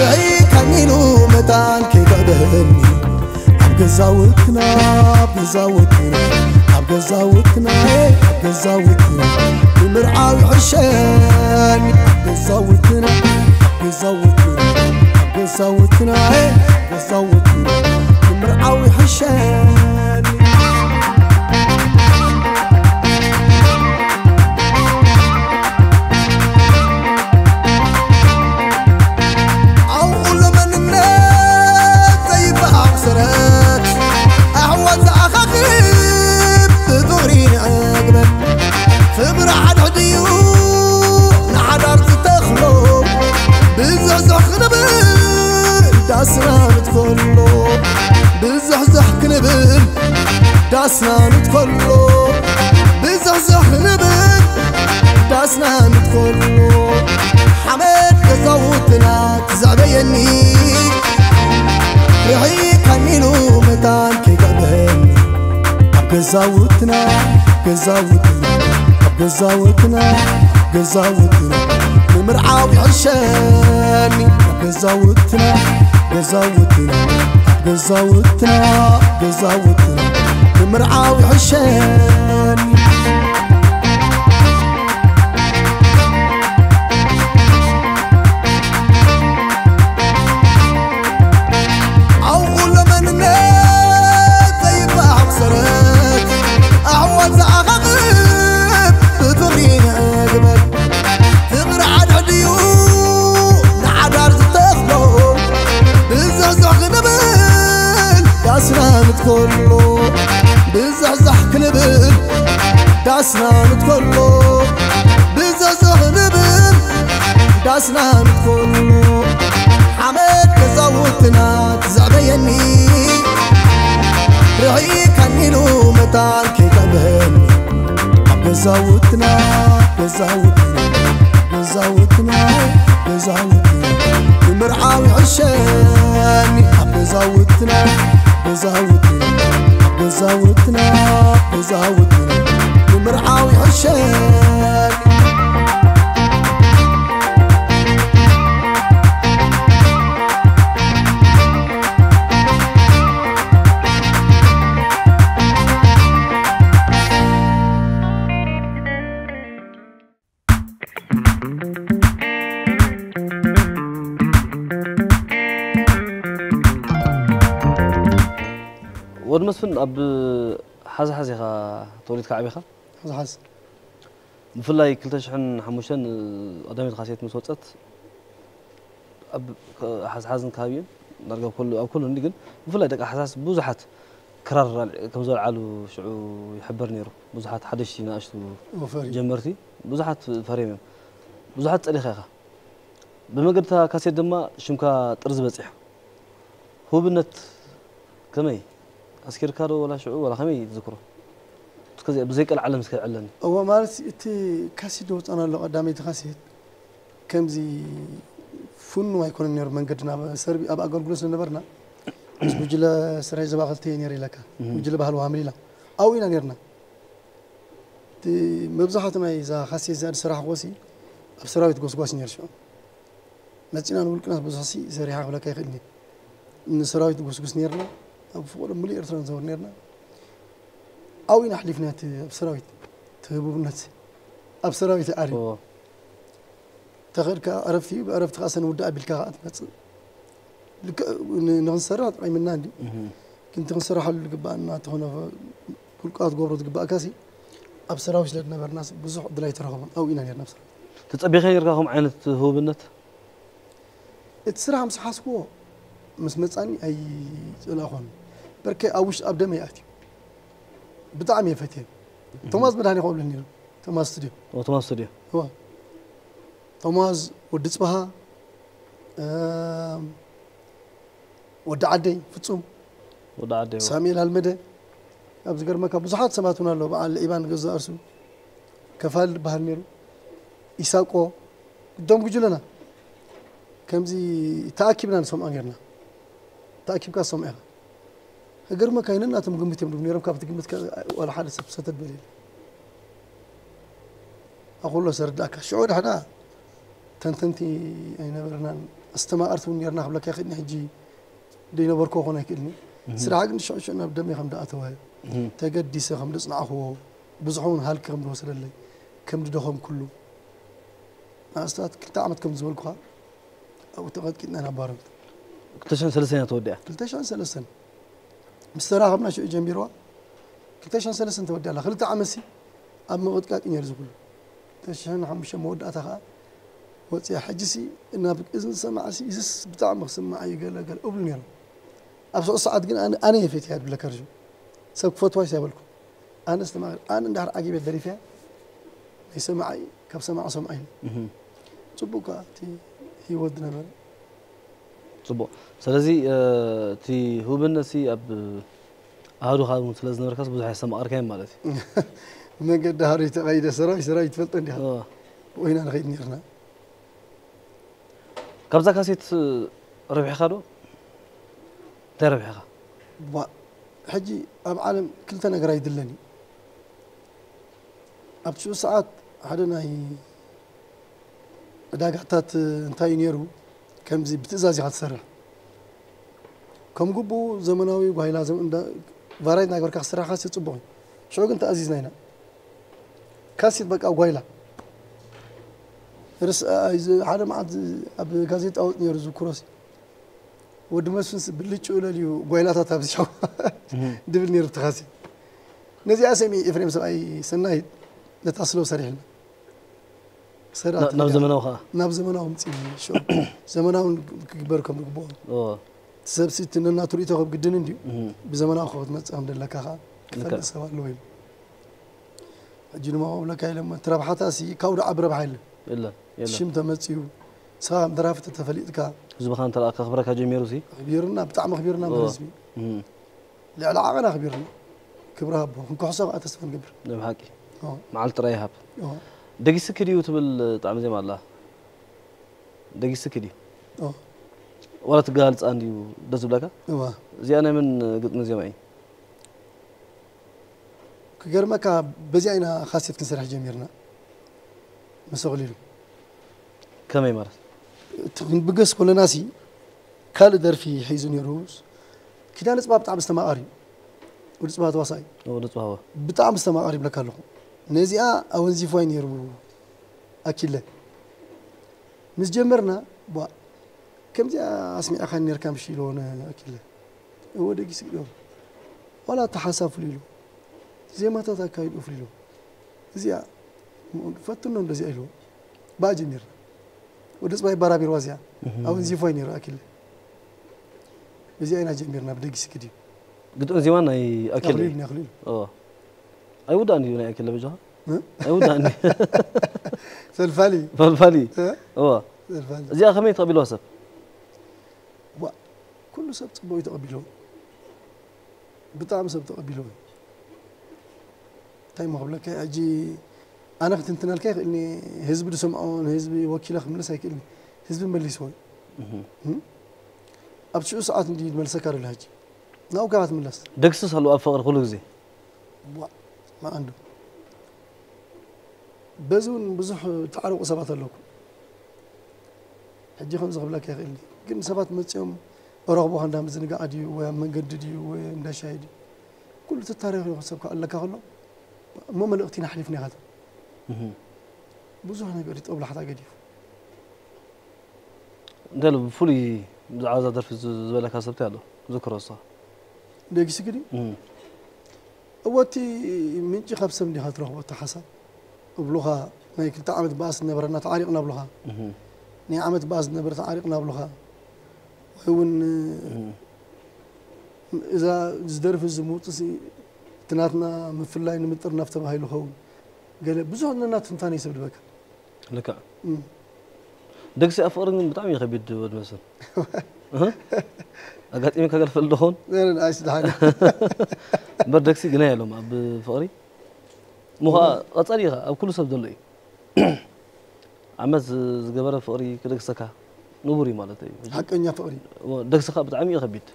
ርሒቃኒሉ መታን ከይተዕበየኒ። ኣብ ገዛውትና፣ ኣብ ገዛውትና፣ ኣብ ገዛውትና፣ ኣብ ገዛውትና፣ ንምርዓው ይሕሸኒ። ኣብ ገዛውትና፣ ኣብ ገዛውትና፣ ኣብ ገዛውትና፣ ኣብ ገዛውትና፣ ንምርዓው ይሕሸኒ። ኣብኡ ለመንነት ዘይበሃል ሰረት ኣሕዋት ዝኣኻኽብ ብፍቕሪ ንዕግበት። ፍቕሪ ሓድሕድዩ ንሓዳር ዝተኽሎ ብዝሕዝሕ ክንብል ዳስና ንትከሎ። ብዝሕዝሕ ክንብል ዳስና ንትከሎ። ብዝሕዝሕ ክንብል ዳስና ንትከሎ። ሓመድ ገዛውትና ትዘዕበየኒ፣ ርሒቃኒሉ መታን ከይተዕበየኒ። ኣብ ገዛውትና፣ ገዛውትና፣ ኣብ ገዛውትና፣ ገዛውትና፣ ንምርዓው ይሕሸኒ። ኣብ ገዛውትና፣ ገዛውትና፣ ኣብ ገዛውትና፣ ገዛውትና፣ ንምርዓው ይሕሸኒ። ኣብኡ ለመንነት ዘይበሃል ሰረት ኣሕዋት ዝኣኻኽብ ብፍቕሪ ንዕግበት። ፍቕሪ ሓድሕድዩ ንሓዳር ዝተኽሎ ብዝሕዝሕ ክንብል ዳስና ንትከሎ። ብዝሕዝሕ ክንብል ዳስና ንትከሎ። ብዝሕዝሕ ክንብል ዳስና ንትከሎ። ሓመድ ገዛውትና ትዘዕበየኒ፣ ርሒቃኒሉ መታን ከይተዕበየኒ። ኣብ ገዛውትና፣ ገዛውትና፣ ገዛውትና፣ ገዛውትና፣ ንምርዓው ይሕሸኒ። ኣብ ገዛውትና፣ ገዛውትና፣ ኣብ ገዛውትና፣ ገዛውትና፣ ንምርዓው ይሕሸኒ። መስፍን፣ ኣብ ሓዝሓዝ ኢኻ ተወሊድካ ዓቢኻ? ሓዝሓዝ። ብፍላይ ክልተ ሽሕን ሓሙሽተን ቀዳመይቲ ካሴት ምስ ወጸት፣ ኣብ ሓዝሓዝን ከባቢኡን፣ ዳርጋ ኣብ ኩሉ፣ ኣብ ኩሉ እንዲ፣ ግን ብፍላይ ደቂ ሓዝሓዝ ብዙሓት ክራር ኣል-፣ ከም ዘልዓሉ ሽዑ ይሕበር ነይሩ። ብዙሓት ሓደሽቲ ንኣሽቱ ወፈሪ። ጀመርቲ ብዙሓት ፈርዮም እዮም። ብዙሓት ጸሊኻ ኢኻ። ብመንገዲ እታ ካሴት ድማ ሽምካ ጥርዚ በጺሑ። ህቡብነት ከመይ? ኣስኪርካ ዶ ዋላ ሽዑ ዋላ ከመይ ትዝክሮ? እስከ እዚኣ ብዘይ ቀልዓለም እስከ ዕለኒ። እወ፣ ማለት እቲ ካሴት ዝወፀና ኣሎ፣ ቀዳመይቲ ካሴት ከምዚ ፍኑ ኣይኮነን ነይሩ መንገድና። ኣብ ሰርቢ-፣ ኣብ ኣገልግሎት ስለነበርና፣ ምስ ጉጅለ ስራይ ዞባ ክልተ እየ ነይረ ኢለካ። እህ። ጉጅለ ባህሊ ዋሃ ምሊላ ኣብኡ ኢና ነይርና። እቲ መብዛሕቱ ናይ እዛ ካሴት እዚኣ ዝሰራሕኩዎ ሲ ኣብ ሰራዊት ጎስጓስ ነይሩ ሽዑ። መጺና ንውልቅና ብዙሕ ሲ ሰሪሓ ክብለካ ይኽእል እየ። ንሰራዊት ንጉስጉስ ነይርና፣ ኣብ ፍቕሪ ሙሉእ ኤርትራ ንዘውር ነይርና። ኣብኡ ኢና ኣሕሊፍና እቲ ኣብ ሰራዊት፣ እቲ ህቡብነት ኣብ ሰራዊት እዩ ዓርዩ። እዎ። ተኸድካ ዕረፍቲ እዩ፣ ብዕረፍቲ ከኣ ሰንውዳእ ኣቢልካ ከኣ ትመጽእ። ልክዕ ን-፣ ንኽንሰርሕ ጠቒምና እንድዩ። እህ። ግን እቲ ክንሰርሓሉ ዝግባኣና እንተኾነ፣ ውልቃዊ ክትገብሮ ዝግባእካ ሲ ኣብ ሰራዊት ስለ ዝነበርና ሲ ብዙሕ ዕድል ኣይተረኸቦን። ኣብኡ ኢና ነይርና ኣብ ሰራዊት። ተጸቢኻ ነይርካ ከምኡ ዓይነት ህቡብነት? እቲ ስራሕ ምስ ሓዝክዎ ምስ መጻኒ ኣይጸላእኩዎን። በርከ ኣብ ውሽጢ ኣብ ደመይ ኣትዩ። ብጣዕሚ እየ ፈትየ። እህ። ቶማዝ መድሃኔ ከምኡ ይብለኒ ነይሩ። ቶማዝ ስቱድዮ። ኦ፣ ቶማዝ ስቱድዮ። እወ። ቶማዝ፣ ወዲ ጽባሃ፣ እም፣ ወዲ ዓደይ ፍጹም፣ ወዲ ዓደይ፣ እወ። ሳሙኤል ኣልመደ፣ ኣብ ዝገርመካ ብዙሓት ሰባት እውን ኣለዉ። በዓል ኢባን ገዛ እርሱ፣ ከፋል ዝበሃል ነይሩ፣ ኢሳቆ፣ እቶም ጉጅለና ከምዚ ተኣኪብና ንሰምዖ ጌርና። ተኣኪብካ ትሰምዖ ኢኻ። ክገርመካ፣ ነናቶም ግምት እዮም ዝብሉ ነይሮም፣ ካብቲ ግምት ከ-፣ ዋላ ሓደ ሰብ ሰተት በለ የለን። ኣኹሎ ዘርድኣካ። ሽዑ ዳሕና ተንተንቲ ኣይነበርናን፣ ኣስተማቐርቲ እውን ነይርና ክብለካ ይኽእል፣ ሕጂ ዘይነበርኩ ክኾን ኣይክእልን እዩ። እህ። ስራሕ ግን ሽዑ ሽዑ ናብ ደመይ ከም ዝኣተወ፣ እህ። ተገዲሰ ከም ዘጽናዕክዎ፣ ብዙሕ እውን ሃልኪ ከም ዝወሰደለይ፣ ከም ዝደኸምኩሉ፣ ንኣስታት ክልተ ዓመት ከም ዝበልኩኻ፣ ኣብኡ ተቐጥቂጥና ኢና ባረምት። ክልተ ሽሕን ሰለስተን እያ ተወዲኣ? ክልተ ሽሕን ሰለስተን። ምስ ተራኸብና ሽዑ ጀሚርዋ፣ ክልተ ሽሕን ሰለስተን ተወዲኣ ኣላ። ክልተ ዓመትሲ ኣብ ምቕጥቃጥ እዩ ነይሩ ዝኹሉ። ክልተ ሽሕን ሓሙሽተ መወዳእታ ኸኣ ወፂኣ። ሕጂሲ ናብ እዝኒ ሰማዕሲ፣ እዝስ ብጣዕሚ ክስማዕ እዩ ገለ ገለ እብሉ ነይሮም። ኣብ ስዑ ሰዓት ግን ኣነ፣ ኣነ እየ ፈትያ ድብለካ ርሹ። ሰብ ክፈትዋ ይሰበልኩ። ኣነ ኣስተማቕር፣ ኣነ እንድሕር ዓጊበ ደሪፈያ፣ ናይ ሰማዓይ፣ ካብ ሰማዓ ሰምዓይ። እህ። ጽቡቕ ከኣ እቲ ህይወት ዝነበረ። ጽቡቕ። ስለዚ፣ እ፣ እቲ ህቡብነትሲ ኣብ ኣሃዱኻ እውን ስለ ዝነበርካስ ብዙሕ ኣየስተማቐርካዮን ማለት እዩ። መገዲ ኣሃዱ ተቐይደ፣ ሰራዊት፣ ሰራዊት ትፈልጦ እንዲኻ። እወ። ኮይና ንኸይድ ነርና። ካብዛ ካሴት ረቢሕካ ዶ? እንታይ ረቢሕካ? ዋ፣ ሕጂ ኣብ ዓለም ክልተ ነገር ኣይድለን እዩ። ኣብቲ ሽዑ ሰዓት ሓደ ናይ ዕዳጋታት እንታይ እዩ ነይሩ፣ ከምዚ ብትእዛዝ ኢኻ ትሰርሕ። ከም ግቡኡ ዘመናዊ ጓይላ ዘም-፣ እንዳ-፣ ቫራይት እናገበርካ ክስራሕካ ሲ ጽቡቕ እዩ። ሽዑ ግን ተኣዚዝና ኢና። ካሴት በቃ ጓይላ። ርስ-፣ ኣይ፣ ዝ-፣ ሓደ መዓት ዝ-፣ ኣብ ጋዜጣ ወጥ ነይሩ ዝዝክሮሲ። ወዲ መስፍንስ ብልጭ ለልዩ ጓይላታት ኣብዚሑ እህ። ድብል ነይሩ እቲ ካሴት። ነዚኣ ሰሚ ኤፍሬም ሰብኣይ ሰናይት ነታ ስለው ሰሪሕልና። ሰራ ና-፣ ናብ ትልጋ-፣ ዘመናዊ ኸኣ? ናብ ዘመናዊ ምጽእ ሸው። ዘመናዊ ክግበር ከም ዝግብኦ። ኦ። እቲ ሰብሲ እቲ ነናቱ ርእይቶ ከብ ግድን እንድዩ። እህ። ብዘመናዊ ከብ ትመጽእ ከም ደለካ ኸኣ ልክዕ። ክፈልጥ ሰብ ኣለዎ ኢሉ። ሕጂ ድማ ክብለካ ኢለ እሞ፣ እቲ ረብሓታሲ ካብኡ ደኣ ዓቢ ረብሓ የለን። የለን፣ የለን። ሽም ተመጽዩ፣ ንስኻ ከም ደራፊ ተተፈሊጥካ። ህዝብኻ እንተ ደኣ ከኽብረካ ጀሚሩሲ? ኣኽቢሩና፣ ብጣዕሚ ኣኽቢሩና እምበር እዎ። ህዝቢ። እም። ልዕሊ ዓቐን ኣኽቢሩና። ክብሪ ሃቦ፣ ክንክሕሶ ከኣ ተስፋ ንገብር። ናይ ብሓቂ። እዎ። መዓልቲ ጥራይ ይሃብ። እዎ። ደጊስኪ ድዩ ትብል ጣዕሚ ዜማ ኣላ? ደጊስኪ ድዩ? እዎ። ዋላ ትገላልጻ እንድዩ ደስ ዝብለካ? እዋ። እዚኣ ናይ መን ግጥሚ ዜማ እዩ? ክገርመካ፣ በዚኣ ኢና ካሴት ክንሰርሕ ጀሚርና። መሰቕሊሉ። ከመይ ማለት? እቲ ክንብገስ ከለናሲ፣ ካልእ ደርፊ ሒዙ ነይሩ። ኪዳነ ጽባህ ብጣዕሚ ዝተማቐር እዩ። ወዲ ጽባህ ተዋሳኢ። ወዲ ጽባህ። ብጣዕሚ ዝተማቐር ይብለካ ኣለኹ። ነዚኣ ኣወንዚፍዋ እዩ ነይሩ ኣኪለ። ምስ ጀመርና፣ ቧ፣ ከምዚኣ ኣስሚዕካኒ ነርካ ምሽ ኢልዎ ንኣኪለ። እወ ደጊስ ኢልዎ። ዋላ ኣተሓሳብ ፍልይ ኢሉ፣ ዜማታት ኣካይድኡ ፍልይ ኢሉ። እዚኣ ፈትኖ እንደዚኣ ኢሉ ብኣ ጀሚርና። ወዲ ጽባይ ባራቢርዋ እዚኣ ኣብን ዚፎይ ነይሩ ኣኪለ። እዚኣ ኢና ጀሚርና ብደጊ ስክድ እዩ። ግጥም ዜማ ናይ ኣኪለ ኣኽሊሉ ንኣኽሊሉ ኦ ኣይውዳእን እዩ ናይ ኣኪለ በጃኻ እ? ኣይውዳእን እዩ ፈልፋሊ ፈልፋሊ እ? ኦ ፈልፋሊ እዚኣ ከመይ ተቐቢልዋ ሰብ ዋ ኩሉ ሰብ ጽቡቕ እዩ ተቐቢልዎ። ብጣዕሚ ሰብ ተቐቢልዎ እዩ። እንታይ እሞ ክብለካ ሕጂ ኣነ ክትንትነልካ ይኽእልኒ። ህዝቢ ዝሰምዖ ንህዝቢ ወኪለ ክምልስ ኣይክእልኒ። ህዝቢ መሊስዎ እዩ። እም? ኣብ ሽዑ ሰዓት እንዲ መልሰካ ደሎ ሕጂ ናብኡ ካብ ትምለስ ደግስስ ኣለዎ ኣብ ፍቕሪ ኩሉ ግዜ ዋ ማዕንዱ በዚ እውን ብዙሕ ተዓረቑ ሰባት ኣለኩ። ሕጂ ከምዚ ክብለካ ይኽእል ግን ሰባት መፂኦም ረኽቦ እንዳ ምዝንጋዓ ድዩ ወይ ኣብ መንገዲ ድዩ ወይ እንዳ ሻሂ ድዩ ኩሉ ተታሪኹ ይኹን ሰብ ክኣለካ ከሎ እሞ መልእኽቲ ናሕሊፍና ኢኻ ብዙሕ ነገር እዩ ጦብላሕታ ገዲፉ እንታይ ብፍሉይ ብዛዕባ እዛ ደርፊ ዝበለካ ሰብቲ ኣሎ ዝክሮ እሷ ደጊስኪ ድዩ እወቲ ምንጪ ካብ ሰብ እንዲኻ ትረኽቦ እቲ ሓሳብ እብሉኻ ናይ ክልተ ዓመት በኣስ ዝነበረና ተዓሪቕና እብሉኻ ናይ ዓመት በኣስ ዝነበረ ተዓሪቕና እብሉኻ ወይ እውን እዛ ዝደርፊ ዝምውፅእ እቲ ናትና ምፍላይ ንምጥርናፍ ተባሂሉ ኸውን ገለ ብዙሕ ነና ትንታነ ይሰብ ድበካ ልክዕ ደግሲ ኣብ ፍቕሪ ግን ብጣዕሚ እዩ ከቢድ ወድ መስል ኣጋጢሚ ከገል ፈልዶ ኸውን ኣይስድሓኒ እምበር ደግሲ ግናይ ኣለዎም ኣብ ፍቕሪ ምዃ ቀፃሊ ኢኻ ኣብ ኩሉ ሰብ ዘሎ እዩ ዓመት ዝገበረ ፍቕሪ ክደግሰካ ንቡር እዩ ማለት እዩ ሓቀኛ ፍቕሪ ደግስኻ ብጣዕሚ እዩ ከቢድ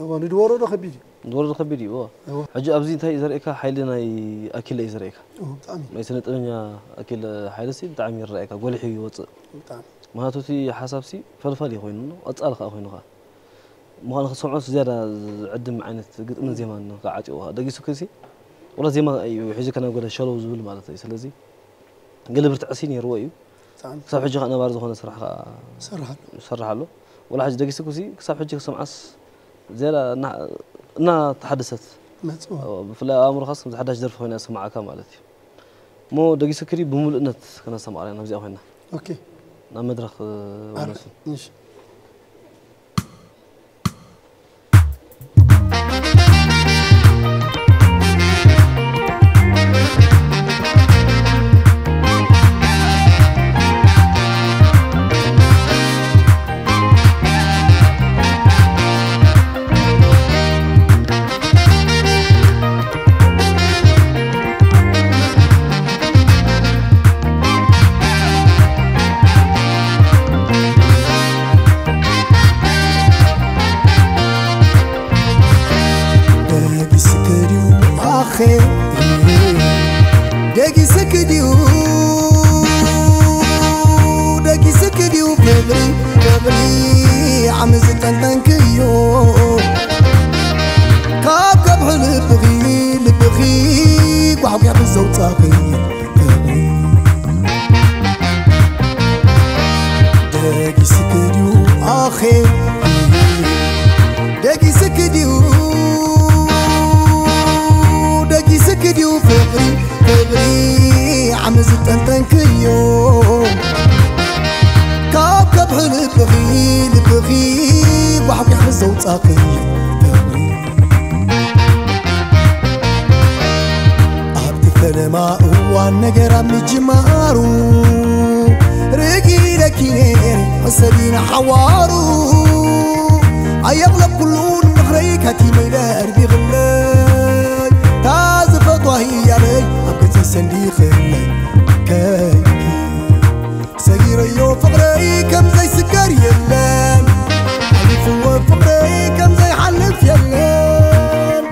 እዎ ንድወረዶ ከቢድ እዩ ንድወረዶ ከቢድ እዩ እዎ ሕጂ ኣብዚ እንታይ እዩ ዘርእካ ሓይሊ ናይ ኣኪለ እዩ ዘርእካ ብጣዕሚ ናይ ስነ ጥበኛ ኣኪለ ሓይልሲ ብጣዕሚ ይረኣየካ ጎሊሑ ይወፅእ ብጣዕሚ ምክንያቱ እቲ ሓሳብሲ ፈልፋል እዩ ኮይኑ ቀፃሊ ከዓ ኮይኑ ከዓ ምዃኑ ክሰምዖ ዝያዳ ዝዕድም ዓይነት ግጥምን ዜማን ከዓ ዓፂዎ ከዓ ደጊሱ ክሲ ወላ ዜማ እዩ ሒዙ ከናጎለ ሸለው ዝብል ማለት እዩ ስለዚ ገለ ብርትዐሲ ነይርዎ እዩ ክሳብ ሕጂ ከዓ ነባሪ ዝኾነ ስራሕ ከዓ ሰርሓሉ ይሰርሕ ኣሎ ወላ ሕጂ ደጊሱ ክሲ ክሳብ ሕጂ ክሰምዓስ ዝያዳ እናተሓደሰት መፅዎ ብፍላይ ኣብ ኣእምሮኻስ ከምዚ ሓዳሽ ደርፊ ኮይና ዝሰማዓካ ማለት እዩ እሞ ደጊሱ ክዲ ብምሉእነት ከነስተማቕረ ኢና ኣብዚኣ ኮይና ኦኬ ናብ መድረኽ ወነሱ እሺ ደጊስክ ድዩ ኣኸ ደጊስክ ድዩ ደጊስክ ድዩ ፍቕሪ ፍቕሪ ዓሚ ዝጠንጠንክዮ ካብ ከብሒ ልብኺ ልብኺ ጓሕጒሕ ዘውፃኺ ፍቕሪ ደጊስክ ድዩ ኣኸ ደጊስክ ድዩ ደጊስክ ድዩ ፍቕሪ ፍቕሪ ዓሚ ዝጠንጠንክዮ ካብ ከብሒ ልብኺ ልብኺ ጓሕጒሕ ዘውፃኽዮ ፍቕሪ ኣብቲ ፈለማ እዋን ነገር ኣብ ምጅማሩ ርጊለኪ ነይረ ሕሰቢ ንሓዋሩ ኣየቕለብ ኩሉ ንድሕረይ ካቲመይ ደርቢኽለይ እታ ዝፈትዋ ህያለይ ኣብ ገጸይ ሰንዲኽለይ ከይኪ ሰጊረዮ ፍቕረይ ከም ዘይስገር የለን ሓሊፍዎ ፍቕረይ ከም ዘይሓልፍ የለን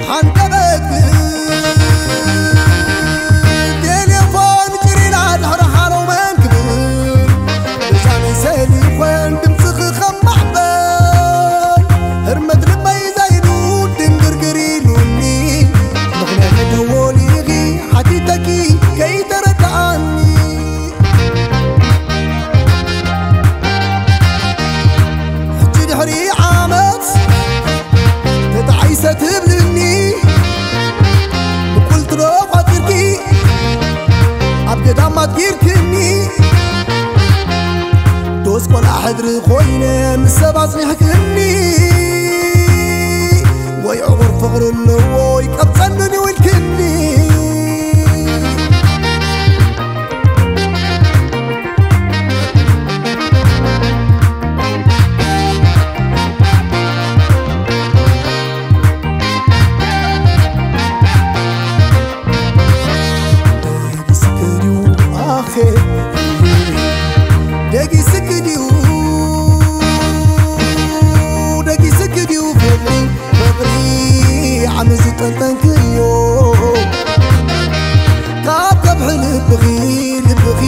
ሓንቀበት ቴሌፎን ጭሪና ድሕሪ ሓሎ መን ክብል ምድሪ ኮይነ ምስ ሰብ ኣጽኒሕክኒ፣ ወይ ዕቑር ፍቕሪ ኣለዎ ይቀብጸኒ ኢልክኒ። ደጊስኪ ድዩ ኣኼ? ደጊስኪ ድዩ? ደጊስኪ ድዩ ፍቕሪ፣ ፍቕሪ ዓሚ ዝጠንጠንክዮ? ካብ ከብሒ ልብኺ፣ ልብኺ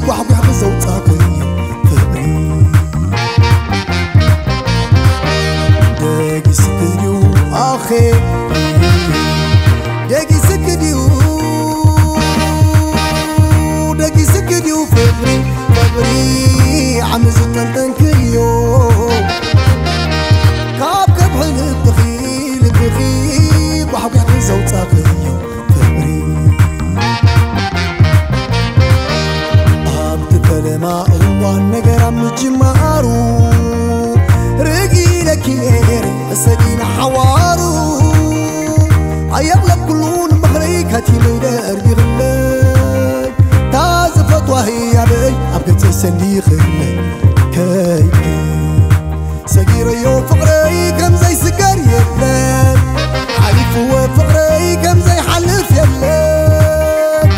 ጓሕጓሕኪ ዘውጻእክዮ ፍቕሪ። ደጊስኪ ድዩ ኣኼ? ደጊስኪ ድዩ? ደጊስኪ ድዩ ፍቕሪ፣ ፍቕሪ ዓሚ ዝጠንጠንክዮ? ካብ ከብሒ ልብኺ፣ ልብኺ ጓሕጓሕኪ ዘውጻእክዮ ፍቕሪ። ኣብቲ ፈለማ እዋን ነገር ኣብ ምጅማሩ፣ ርግ ኢለኪ ነይረ እሰዲ ንሓዋሩ። ኣየቕለብኩሉ ንምኽረይ ከቲመይ ደርቢኽለይ፣ እታ ዝፈትዋ ህያበይ ኣብ ገጸይ ሰንዲኽለይ። ከይድ ሰጊረዮ ፍቕረይ ከም ዘይስገር የለን፣ ሓሊፍዎ ፍቕረይ ከም ዘይሓልፍ የለን።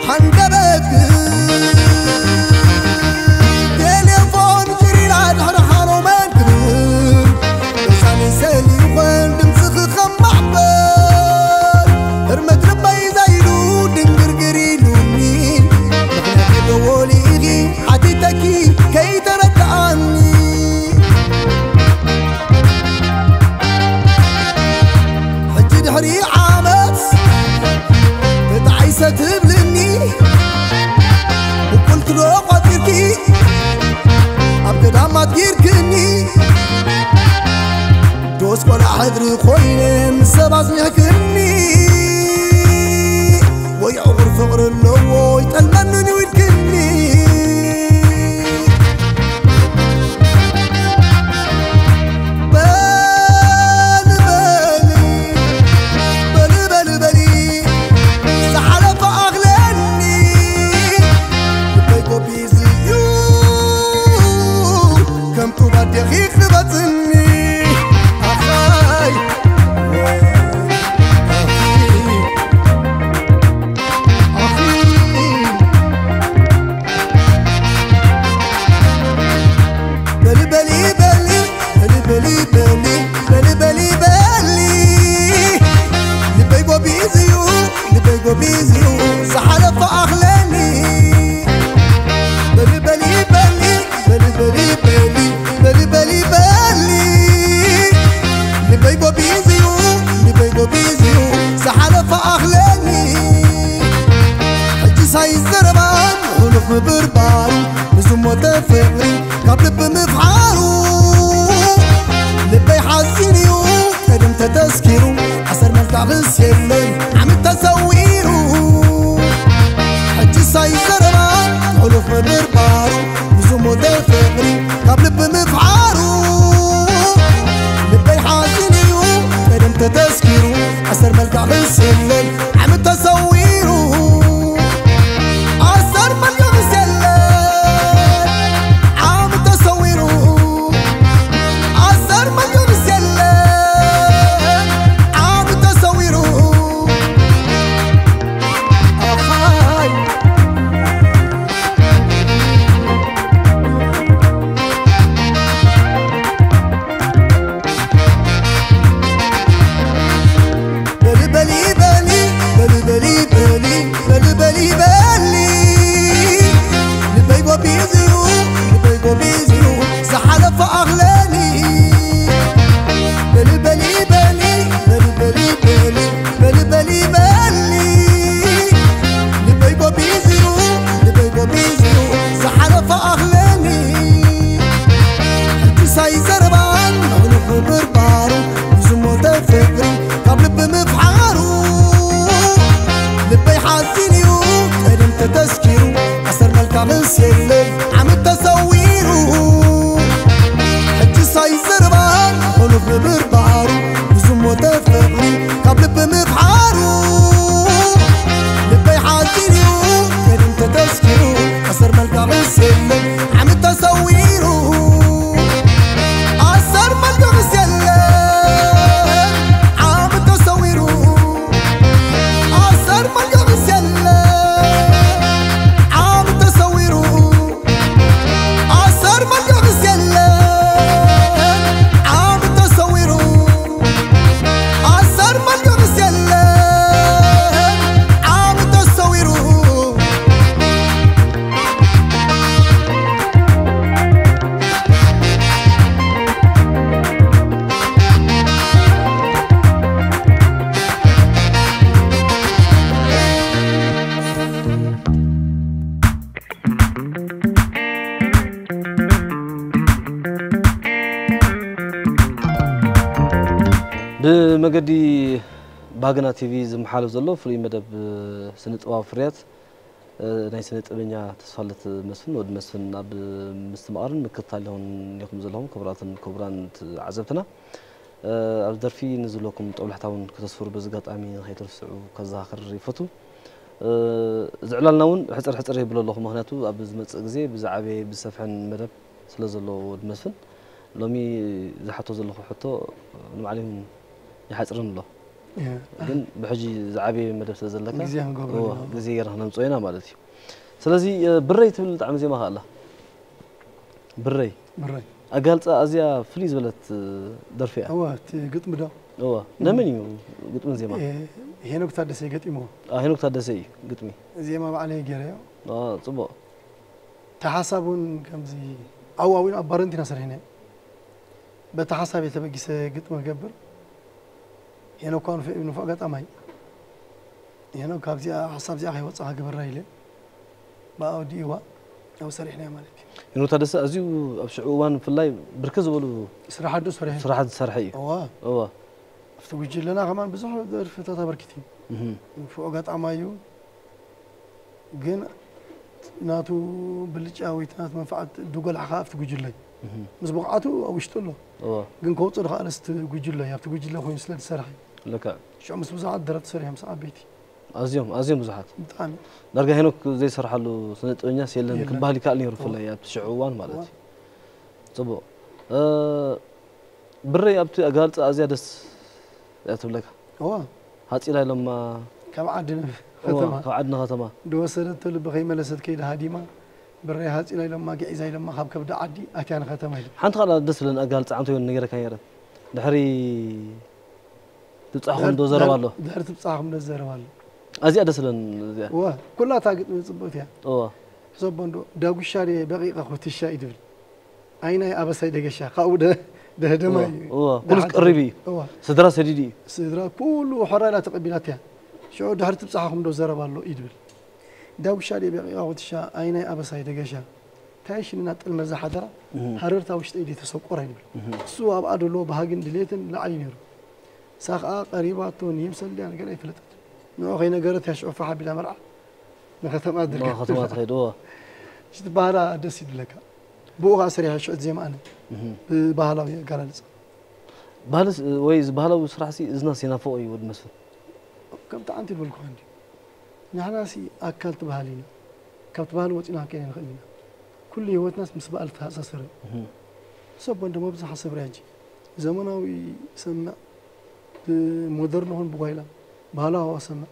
ሃንደበት ቴሌፎን ጅሪላ ድሕሪ ሃሎ መን ክብል፣ እሳኒ ሰሊኾን ድምፅኺ ከም ማዕበል፣ ህርመት ልበይ ዘይሉ ድንግርግር ኢሉኒ። ምኽንያት ደወሊኺ ሓቲተኪ ከይተረድኣኒ። ሕጂ ድሕሪ ዓመት ተጣዒሰ ትብልኒ፣ ብቁልቲ ዶ ቆጺርኪ ኣብ ገዳማት ጊርክኒ? ዶስ ቆልዓ ሕድሪ ኮይነ ምስ ሰብ ኣጽኒዕክኒ፣ ወይ ዕቑር ፍቕሪ ኣለዎ ይጠልመኒ ኢልክኒ። በሊ በሊ በሊ በሊ በሊ፣ ዝሓለፈ ኣኽለኒ፣ ልበይ ጎቢዝዩ፣ ከም ጡብ ኣዴኺ ክበጽኒ። ኣኻይ፣ ኣኺ፣ ኣኺ። በሊ በሊ በሊ፣ በሊ በሊ በሊ፣ በሊ በሊ በሊ። ልበይ ጎቢዝዩ፣ ልበይ ጎቢዝዩ፣ ዝሓለፈ ኣኽለኒ። በሊ በሊ በሊ፣ በሊ በሊ በሊ፣ በሊ በሊ በሊ። ልበይ ጎቢዝዩ፣ ልበይ ጎቢዝዩ፣ ዝሓለፈ ኣኽለኒ። ሕጂ ሳይዘረባን ሕሉፍ ምብርባሩ፣ ንዝሞተ ፍቕሪ ካብ ልቢ ምፍሓሩ፣ ልበይ ሓዚኑ'ዩ ቀደም ተተስኪሩ፣ ኣሰር መልክዕ ክስ የለን ዓመት ተሰዊሩ። ሕጂ ሳይዘረባን ሕሉፍ ምብርባሩ፣ ንዝሞተ ፍቕሪ ካብ ልቢ ምፍሓሩ፣ ልበይ ሓዚኑ'ዩ ቀደም ተተስኪሩ፣ ኣሰር መልክዕ ክስ የለን ዓመት ተሰዊሩ። ኣሰር መልክዕ ክስ የለን ዓመት ተሰዊሩ። ኣዚንዩ ቀደም ተተስኪሩ ኣሰር መልካ ምስ የለ ዓመት ተሰዊሩ ሕጂ ሳይዘርባን ሆኖፍ ምብርባሩ ብዙ ሞተ ፍቕሪ ካብ ልቢ ምፍሓሩ ልበይ ሓዚንዩ ቀደም ተተስኪሩ ኣሰር መልካ ምስ የለ ዓመት ተሰዊሩ ኣሰር መልካ ምስ የለ ዓመት ተሰዊሩ ኣሰር መልክዕ ምስ የለ ዓም ተሰዊሩ ኣሰር መልክዕ ምስ የለ ዓም ተሰዊሩ ኣሰር መልክዕ ምስ የለ ዓም ተሰዊሩ ብመገዲ ባህግና ቲቪ ዝመሓለፍ ዘሎ ፍሉይ መደብ ስነ ጥበባዊ ፍርያት ናይ ስነ ጥበበኛ ተስፋለት መስፍን ወዲ መስፍን ኣብ ምስትምቓርን ምክትታል ይኹን ኢኹም ዘለኹም ክቡራትን ክቡራን ዓዘብትና ኣብዚ ደርፊ ንዝለኩም ጦብላሕታ እውን ክተስፍሩ በዚ ኣጋጣሚ ንኸይትርስዑ ከዘኻኽር ይፈቱ። እዚ ዕላልና እውን ሕፅር ሕፅር ይብሎ ኣለኹ፣ ምክንያቱ ኣብ ዝመፅእ ግዜ ብዝዓበየ ብዝሰፍሐን መደብ ስለ ዘለዎ ወዲ መስፍን ሎሚ ዝሓቶ ዘለኹ ሕቶ ንባዕለይ እውን ይሓፅርን ኣሎ። ግን ብሕጂ ዝዓበየ መደብ ስለ ዘለካ ግዜ ክንገብሮ እዎ፣ ኢና። ግዜ ገይርና ክነምፅኦ ኢና ማለት እዩ። ስለዚ ብረይ ትብል ጣዕሚ ዜማ ከኣ ኣላ። ብረይ ብረይ ኣጋልጻ ኣዝያ ፍልይ ዝበለት ደርፊ እያ። እወ፣ እቲ ግጥሚ ዶ? እወ፣ ናይ መን እዩ ግጥምን ዜማ? እ፣ ሄኖክ ታደሰ እዩ ገጢምዎ። አ፣ ሄኖክ ታደሰ እዩ ግጥሚ። ዜማ ባዕለይ ገይረዮ። አ፣ ጽቡቕ። እቲ ሓሳብ እውን ከምዚ ኣብኡ ኣብኡ ኣብ ባረንቲና ሰሪሕናዮ። በቲ ሓሳብ እየ ተበጊሰ ግጥሚ ክገብር። ሄኖክ እኳ ንፉዕ እዩ፣ ንፉዕ ገጣማይ። ሄኖክ ካብዚኣ ሓሳብ እዚኣ ከይወጻኻ ግበራ ኢለ ብኣኡ ድእዋ ኣብኡ ሰሪሕናዮ ማለት እዩ። ሄኖክ ታደሰ ኣዝዩ ኣብ ሽዑ እዋን ብፍላይ ብርክት ዝበሉ ስራሓት ዶ ሰሪሑ? ስራሓት ዝሰርሐ እዩ። እዋ። እዋ። ኣብቲ ጉጅለና ከማን ብዙሕ ደርፍታት ኣበርኪቱ እዩ። እህ። ንፉዕ ገጣማይ እዩ። ግን ናቱ ብልጫ ወይ እቲ ናቱ መንፍዓት ድጎልሓ ከኣ ኣብቲ ጉጅለ እዩ። እህ። ምስ ብቕዓቱ ኣብ ውሽጡ ኣሎ። እዋ። ግን ከውፅእ ዝኸኣለስ እቲ ጉጅለ እዩ። ኣብቲ ጉጅለ ኮይኑ ስለ ዝሰርሐ እዩ። ልክዕ። ሽዑ ምስ ብዙሓት ደረፍቲ ሰሪሖም ምስ ዓበይቲ። ኣዝዮም፣ ኣዝዮም ብዙሓት። ብጣዕሚ። ዳርጋ ሄኖክ ዘይሰርሓሉ ስነ ጥበበኛስ የለን የለን። ክበሃል ይከኣል ነይሩ፣ እዋ። ብፍላይ ኣብቲ ሽዑ እዋን ማለት እዋ። እዩ። ጽቡቕ። እ፣ ብረይ ኣብቲ ኣገላልጻ ኣዝያ ደስ እያ ትብለካ። እዋ። ሃጺላ ኢሎማ ካብ ዓዲ ን-፣ እዋ፣ ከተማ። ካብ ዓዲ ንከተማ። ዝወሰደቶ ልቢ ከይመለሰት ከይዳ ሃዲማ፣ ብረይ ሃጺላ ኢሎማ፣ ግዒዛ ኢሎማ፣ ካብ ከብዲ ዓዲ ኣትያ ንከተማ ኢሉ። ሓንቲ ካልኣ ደስ ዝብለኒ ኣገላልጻ ዓንቶ ይሆን ነጊረካ ነይረ። ድሕሪ ትብጻሕኹም ዶ ዘረባ ኣሎ? ድሕሪ ትብጻሕኹም ዶ ዘረባ ኣሎ? ኣዚኣ ደስ ዝብለኒ እዚኣ። እዋ፣ ኩላ እታ ግጥሚ ጽብቕቲ እያ። እዋ። ሕሰቦ እንዶ፣ ዳጉሻ ድየ በቒቐ ኩትሻ እዩ ድብል። ኣይናይ ኣበሳይ ደገሻ፣ ካብኡ ደ-፣ ደህደማ እዋ፣ እዩ። እዋ፣ ኩሉስ ደሓን ቀሪቡ እዩ። እዋ። ስድራ ሰዲዱ እዩ። ስድራ ኩሉ ሕራይ ኢላ ተቐቢላትያ። ሽዑ ድሕሪ ትብጻሓኹም ዶ ዘረባ ኣሎ እዩ ድብል። ዳጉሻ ድየ በቒቓ ኩትሻ፣ ኣይናይ ኣበሳይ ደገሻ። እንታይ ሽንና ጥልመት ዝሓደራ፣ እህ። ሃረርታ ውሽጠይ ድየ ተሰቆራ እዩ ድብል። እህ። እሱ ኣብኣ ደሎ ባህግን ድሌትን ላዕሊ ነይሩ። እሳ ኸኣ ቀሪባቶ ንይምሰል ድያ ነገር ኣይፈለጠትን። ንዑ ከይነገረት እያ ሽዑ ፋሕ ኣቢላ መርዓ ንኸተማ ድርግም። ከተማ ትኸይድ፣ እዎ። ሽቲ ባህላ ደስ ይብለካ። ብኡ ኸኣ ሰሪሐ ሽዑ ዜማ ኣነ። እህ። ብባህላዊ ኣገላልጻ። ባህልስ፣ ወይ እዚ ባህላዊ ስራሕሲ እዝናስ ይናፍቖ እዩ ወዲ መስፍን። ከም ጠዓምቲ ይበልኩኻ እንድዩ። ንሕናሲ ኣካል እቲ ባህሊ ኢና። ካብቲ ባህሊ ወጺና ክንከይድ ኣይንኽእልን ኢና። ኩሉ ህይወትናስ ምስ በዓል ዝተኣሳሰረ እዩ። እህ። ሰብ ወንድሞ ብዙሕ ሓሰብ ርያ ሕጂ። ዘመናዊ ሰምዕ ብሞደርን ኹን ብጓይላ ባህላዊ ሃዋ ሰምዕ።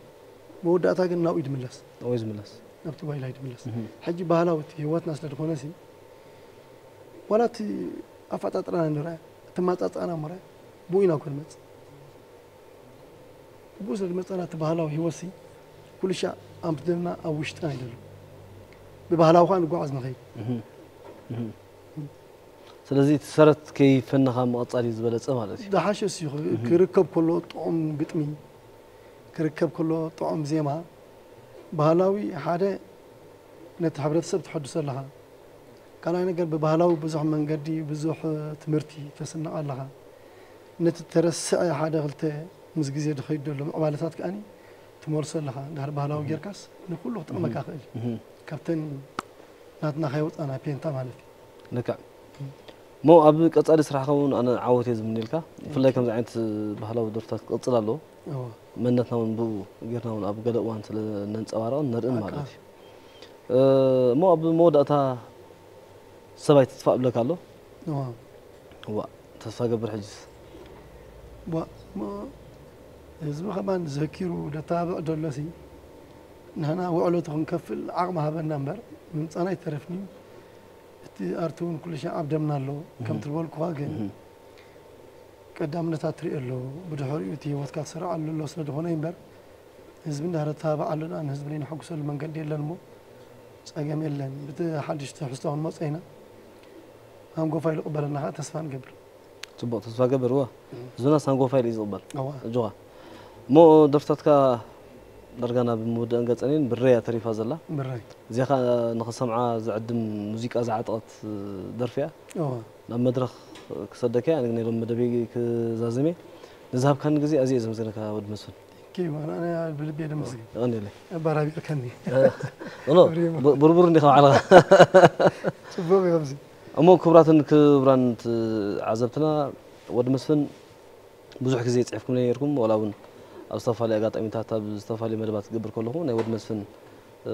መወዳእታ ግን ናብኡ እዩ ዝምለስ። ናብኡ እዩ ዝምለስ። ናብቲ ጓይላ እዩ ዝምለስ። እህ። ሕጂ ባህላዊ እቲ ህይወትና ስለ ዝኾነሲ፣ ዋላ እቲ ኣፈጣጥራና ንርኣ፣ እቲ ኣመጻጽኣና እሞ ርኣ፣ ብኡ ኢና እኮ ንመጽእ። ብኡ ስለ ዝመጸና እቲ ባህላዊ ህይወትሲ ኩሉ ሻዕ ኣብ ደምና ኣብ ውሽጥና እዩ ዘሎ። ብባህላዊ ከኣ ንጓዓዝ ንኸይድ። እህ። እህ። ስለዚ እቲ ሰረት ከይፈነኻ ምቕጻል እዩ ዝበለጸ ማለት እዩ። ዝሓሸ እሱ እዩ። እህ። ክርከብ ከሎ ጥዑም ግጥሚ፣ ክርከብ ከሎ ጥዑም ዜማ፣ ባህላዊ ሓደ ነቲ ሕብረተሰብ ተሐድሶ ኣለኻ። ካልኣይ ነገር ብባህላዊ ብዙሕ መንገዲ ብዙሕ ትምህርቲ ተስንቕ ኣለኻ። ነቲ ተረስዐ ሓደ ክልተ ምስ ግዜ ዝኸይድ ዘሎ ምዕባለታት ከኣኒ እቲ ትመልሶ ኣለኻ። እንድሕር ባህላዊ ጌርካስ ንኩሉ ክጠቕመካ ይኽእል እዩ። እህ። ካብተን ናትና ከየውፃና ፔንታ ማለት እዩ። ልክዕ። እሞ ኣብ ቀፃሊ ስራሕካ እውን ኣነ ዓወት እየ ዝምነየልካ። ብፍላይ ከምዚ ዓይነት ባህላዊ ደርፍታት ክቕፅል ኣለዎ። እወ። መንነትና እውን ብኡ ጌርና እውን ኣብ ገለ እዋን ስለ ነንፀባረቕን ንርእን ኣቃ። ማለት እዩ። እ፣ እሞ ኣብ መወዳእታ ሰብኣይ ተስፋ እብለካ ኣሎ። እወ። ዋ፣ ተስፋ ገብር ሕጅስ። ዋ፣ እሞ ህዝቢ ከማን ዘኪሩ ደተባብዕ ደሎሲ ንሕና ውዕለቱ ክንከፍል ዓቕሚ ሃበና እምበር ምምፃና ኣይተረፍን እዩ። እቲ ኣርቲ እውን ኩሉ ሻዕ ኣብ ደምና ኣሎ። ከምቲ ዝበልኩኻ ግን እህ። ቀዳምነታት ትሪኦ ኣሎ። ብድሕሪኡ እቲ ህይወትካ ትሰርዓሉ ኣሎ ስለ ዝኾነ እምበር ህዝቢ እንዳተባብዓሉ ደኣ ንህዝቢ ናይ ነሐጉሰሉ መንገዲ የለን እሞ ጸገም የለን። ብቲ ሓድሽ ትሕዝቶ ክንመጾ ኢና። ሃንጎፋ ኢሉ ቅበለና ከዓ ተስፋ ንገብር። ጽቡቕ ተስፋ ገብር እወ። ህዝብና ሳንጎፋ ኢሉ እዩ ዝቕበል። እዋ። እጅኻ። እሞ ደርፍታትካ ዳርጋ ናብ ምውድእን ገጸን እየን፣ ብረይ እያ ተሪፋ ዘላ። ብረይ። እዚኣ ኸኣ ንኽሰምዓ ዝዕድም ሙዚቃ ዝዓጠቐት ደርፊ እያ። እዋ። ናብ መድረኽ ክሰደካ እየ፣ ኣነ ግን ናይ ሎሚ መደበይ ክዛዝም እየ። ንዝሃብካኒ ግዜ ኣዝየ እየ ዘመስግነካ ወዲ መስፍን። ኪ፣ ኣነ ብልቢ እየ ደመስግን። የቐንየለይ። ኣባራቢርካኒ። ኖ፣ ኖ፣ ብሪሞ። ቡ-፣ ቡርቡር እንዲኻ ባዕልኻ። ጽቡቕ እዩ ከምዚ። እሞ ክቡራትን ክቡራን ት-፣ ዓዘብትና፣ ወዲ መስፍን ብዙሕ ግዜ ጽሒፍኩምለይ ነይርኩም፣ ዋላ እውን ኣብ ዝተፈላለዩ ኣጋጣሚታት፣ ኣብ ዝተፈላለዩ መደባት ክገብር ከለኹ፣ ናይ ወዲ መስፍን፣ እ፣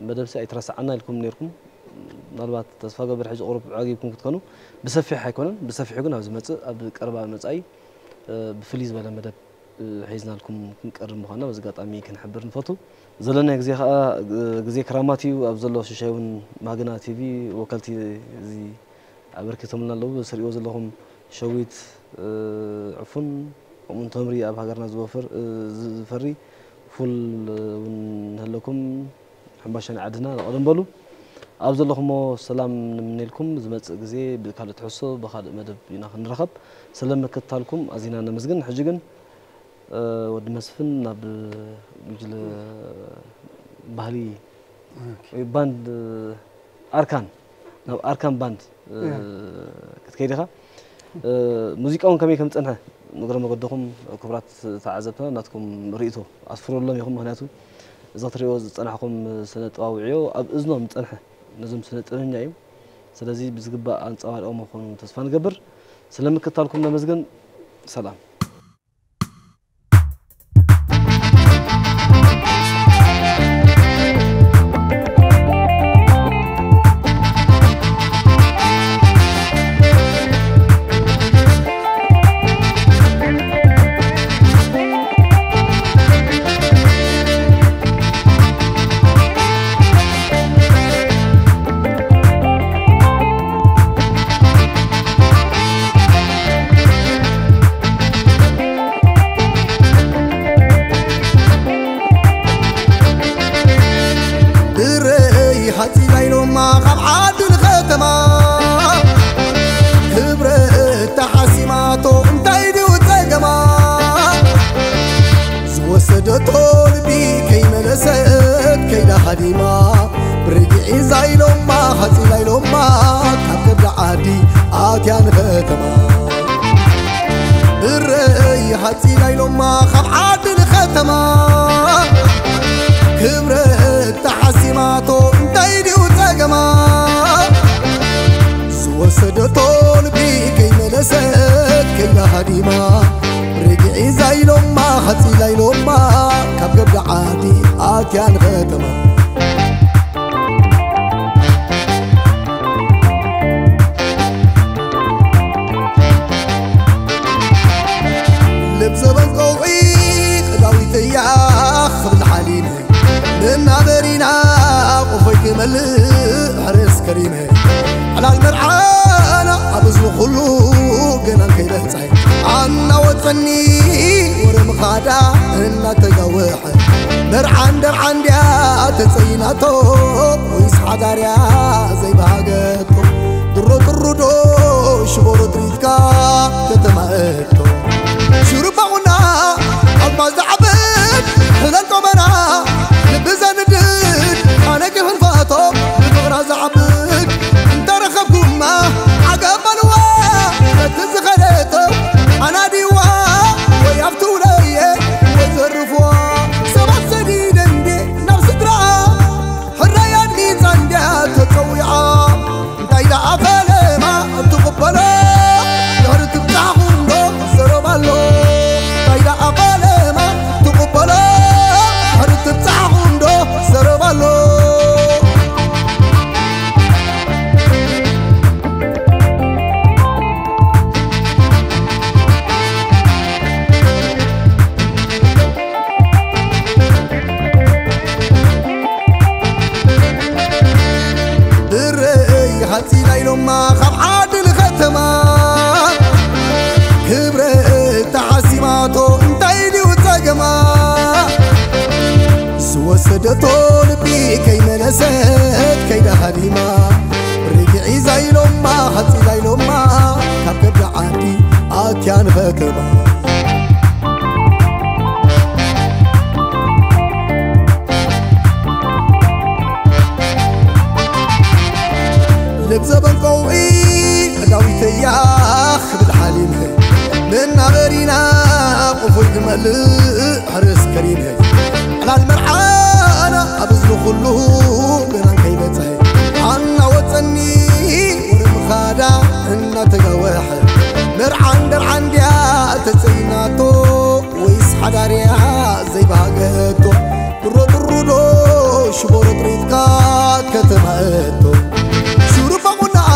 መደብሲ ኣይትረስዓና ኢልኩም ነይርኩም። ምናልባት ተስፋ ገብር ሕጂ ቁሩብ ዓጊብኩም ክትኮኑ፣ ብሰፊሕ ኣይኮነን፣ ብሰፊሑ ግን ኣብ ዝመጽእ፣ ኣብ ቀረባ መጻኢ፣ እ፣ ብፍልይ ዝበለ መደብ፣ እ፣ ሒዝናልኩም ክንቀርብ ምዃንና በዚ ኣጋጣሚ ክንሕብር ንፈቱ። ዘለናዮ ግዜ ኸኣ፣ እ፣ ግዜ ክራማት እዩ። ኣብ ዘሎ ሽሻይ እውን ማግና ቲቪ ወከልቲ እዚ ኣበርኪቶምልና ኣለዉ። እዚ ትሪእዎ ዘለኹም ሸዊት፣ እ፣ ዕፉን፣ ከምኡውን ተምሪ ኣብ ሃገርና ዝወፍር፣ እ፣ ዝ-፣ ዝፈሪ ፉል እውን ንህለኩም፣ ሕምባሻ ናይ ዓድና ንቐደም በሉ። ኣብ ዘለኹሞ ሰላም ንምነየልኩም። ዝመጽእ ግዜ ብካልእ ትሕዝቶ፣ ብካልእ መደብ ኢና ክንራኸብ። ስለ ምክትታልኩም ኣዚና ነመስግን። ሕጂ ግን፣ እ፣ ወዲ መስፍን ናብ ጉጅለ ባህሊ ኦኬ። ወይ ባንድ ኣርካን፣ ናብ ኣርካን ባንድ፣ እ፣ ያ። ክትከይድ ኢኻ። እ፣ ሙዚቃ እውን ከመይ ከም ዝጸንሐ ንእግረ መገድኹም ክቡራት ተዓዘብትና ናትኩም ርእይቶ ኣስፍሩሎም ኢኹም። ምኽንያቱ እዚ ክትሪእዎ ዝጸናሕኩም ስነ ጥበባዊ ዕዮ ኣብ እዝኖም ዝጸንሐ ነዞም ስነ ጥበበኛ እዩ። ስለዚ ብዝግባእ ኣንጸባሪቖም ክኾኑ ተስፋ ንገብር። ስለ ምክትታልኩም ነመስግን። ሰላም። ብረይ ሓፂላ ኢሎማ ካብ ዓዲ ንኸተማ፣ ክብረት ተሓሲማቶ እንታይ ድዩ ጸገማ? ዝወሰደቶ ልቢ ከይመለሰት ከይዳ ሃዲማ፣ ብረይ ግዒዛ ኢሎማ ሓፂላ ኢሎማ ካብ ከብዲ ዓዲ ኣትያ ንኸተማ። ብረይ ሓፂላ ኢሎማ ካብ ዓዲ ንኸተማ፣ ክብረት ተሓሲማቶ እንታይ ድዩ ጸገማ? ዝወሰደቶ ልቢ ከይመለሰት ከይዳ ሃዲማ፣ ብረይ ግዒዛ ኢሎማ ሓፂላ ኢሎማ ካብ ከብዲ ዓዲ ኣትያ ንኸተማ። ልብ ዘበን ቀውዒ ቅዳዊት እያ ክብል ሓሊመ፣ መናበሪና ቆፎይ ክመልእ ሕረስ ከሪመ፣ ዕላል መርዓና ኣብ እዝኑ ኩሉ ገና ከይበጽሐ፣ ኣናወጸኒ ወረ ምኻዳ እናተጋወሐ፣ መርዓን ደርዓን ድያ ተጸይናቶ ወይስ ሓዳርያ ዘይበሃገቶ? ድሮ ጥሩ ዶ ሽቦሮ ትሪትካ ከተማ እቶ? ሽሩባ ቁና ኣልማዝ ዝዓብድ ሕለል ቆመና ልቢ ዘንድድ ኣነ ክፍንፋቶ ንፍቕራ ዝዓብድ እንተረኸብኩማ ዓገብ በልዋ ነቲ ዝኸደቶ ኣናዲዋ ወይ ኣብቲ ውለየ ወይ ዘርፍዋ ሰባት ደቶ ልቢ ከይመለሰት ከይዳ ሃዲማ፣ ርግዒ ዛይሎማ ሓፂ ዛይሎማ፣ ካብ ከብዲ ዓዲ ኣትያ ንኸተማ። ልብ ዘበን ቀውዒ ዳዊት እያ ክብል ሓሊመ፣ መናበሪና ቁፉይ ዝመልእ ሕርስ ከሪመ። ዕላል መርዓና ኣብ እዝኒ ኩሉ ገና ከይበጽሐ፣ ኣናወጸኒ ወረ ምኻዳ እናተጋወሐ። መርዓን ደርዓን ድያ ተጸይናቶ ወይስ ሓዳርያ ዘይባገቶ? ብሮ ጥሩዶ ሽቦ ረጥሪጥካ ከተማ እቶ። ሹሩባ ቁናኣ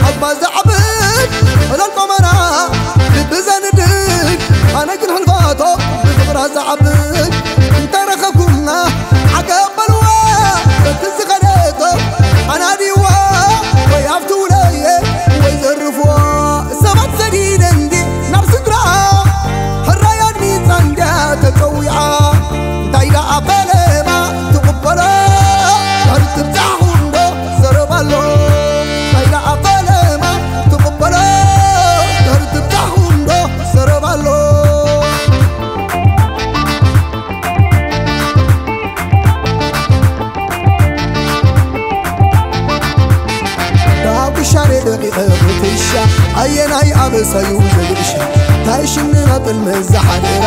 ሓባ ዝዓብድ ዕላል ቆመና ልቢ ዘንድድ። ኣነ ግን ሕልፋቶ ብፍቕራ ዝዓብድ እንተረኸብኩምና ዓገብ በልዋ በቲ ዝኸደቶ። ኣናዲዋ ወይ ኣብቲ ውለየ ወይ ዘርፍዋ ሰባት ሰዲደ እንዲ ናብ ስድራ ሕራይ ኣድሚጻ እንድያ ተጸዊዓ። እንታይ ደኣ ፈለማ ትቕበሎ? ድሕሪ ትብጻሕ እንዶ ዘረባ ኣሎ። እንታይ ደኣ ፈለማ ትቕበሎ? ድሕሪ ትብጻሕ እንዶ ዘረባ ኣሎ። ዳጉሻ ደቂቐ ክትሻ ኣየናይ ኣበሳዩ ዘግእሻ? ታይ ሽንና ጥልመ ዝሓደራ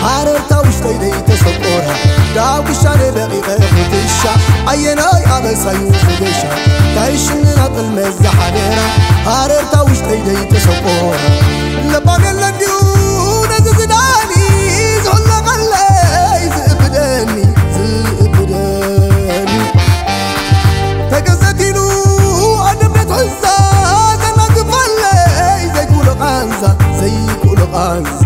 ሃረርታ ውሽጠይ ደይ ተሰቆራ። ዳጉሻ ደቂቐ ክትሻ ኣየናይ ኣበሳዩ ዘግእሻ? ታይ ሽንና ጥልመ ዝሓደራ ሃረርታ ውሽጠይ ደይ ተሰቆራ። ለባም የለን ድዩ ነዚ ዝዳኒ ዝሕለቐለይ ዝእብደኒ ዝእብደኒ? ተገዘት ኢሉ ኣደብነት ሕዛ ዘናግፋለይ ዘይክእሎ ቃንዛ ዘይክእሎ ቃንዛ።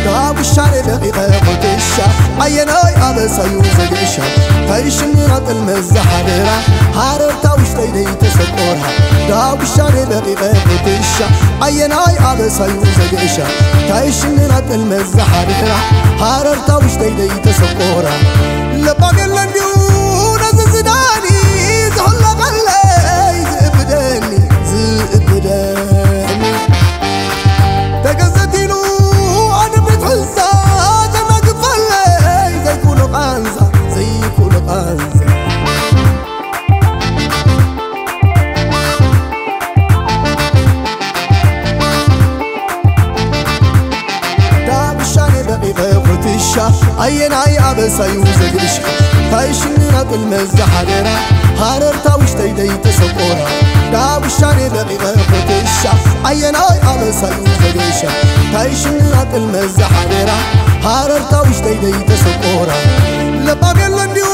ዳጉሻ ደቂቐ ክትሻ ኣየናይ ኣበሳዩ ዘግእሻ? ታይ ሽንና ጥልመ ዝሓደራ ሃረርታ ውሽጠይ ደይ ተሰቆራ። ዳጉሻ ደቂቐ ክትሻ ኣየናይ ኣበሳዩ ዘግእሻ? ታይ ሽንና ጥልመ ዝሓደራ ሃረርታ ውሽጠይ ደይ ተሰቆራ። ለባም የለን ድዩ ነዚ ዝዳኒ ዝሕለቐለይ ዝእብደኒ ዝእብደኒ? ተገዘት ኢሉ ኣደብነት ሕዛ ዘናግፋለይ ዘይክእሎ ቃንዛ ዘይክእሎ ቃንዛ። ዳጉሻ ደቂቐ ክትሻ ኣየናይ ኣበሳዩ ዘግእሻ? ታይ ሽንና ጥልመ ዝሓደራ ሃረርታ ውሽጠይ ደይ ተሰቆራ። ዳጉሻ ደቂቐ ክትሻ ኣየናይ ኣበሳዩ ዘግእሻ? ታይ ሽንና ጥልመ ዝሓደራ ሃረርታ ውሽጠይ ደይ ተሰቆራ። ለባም የለን ድዩ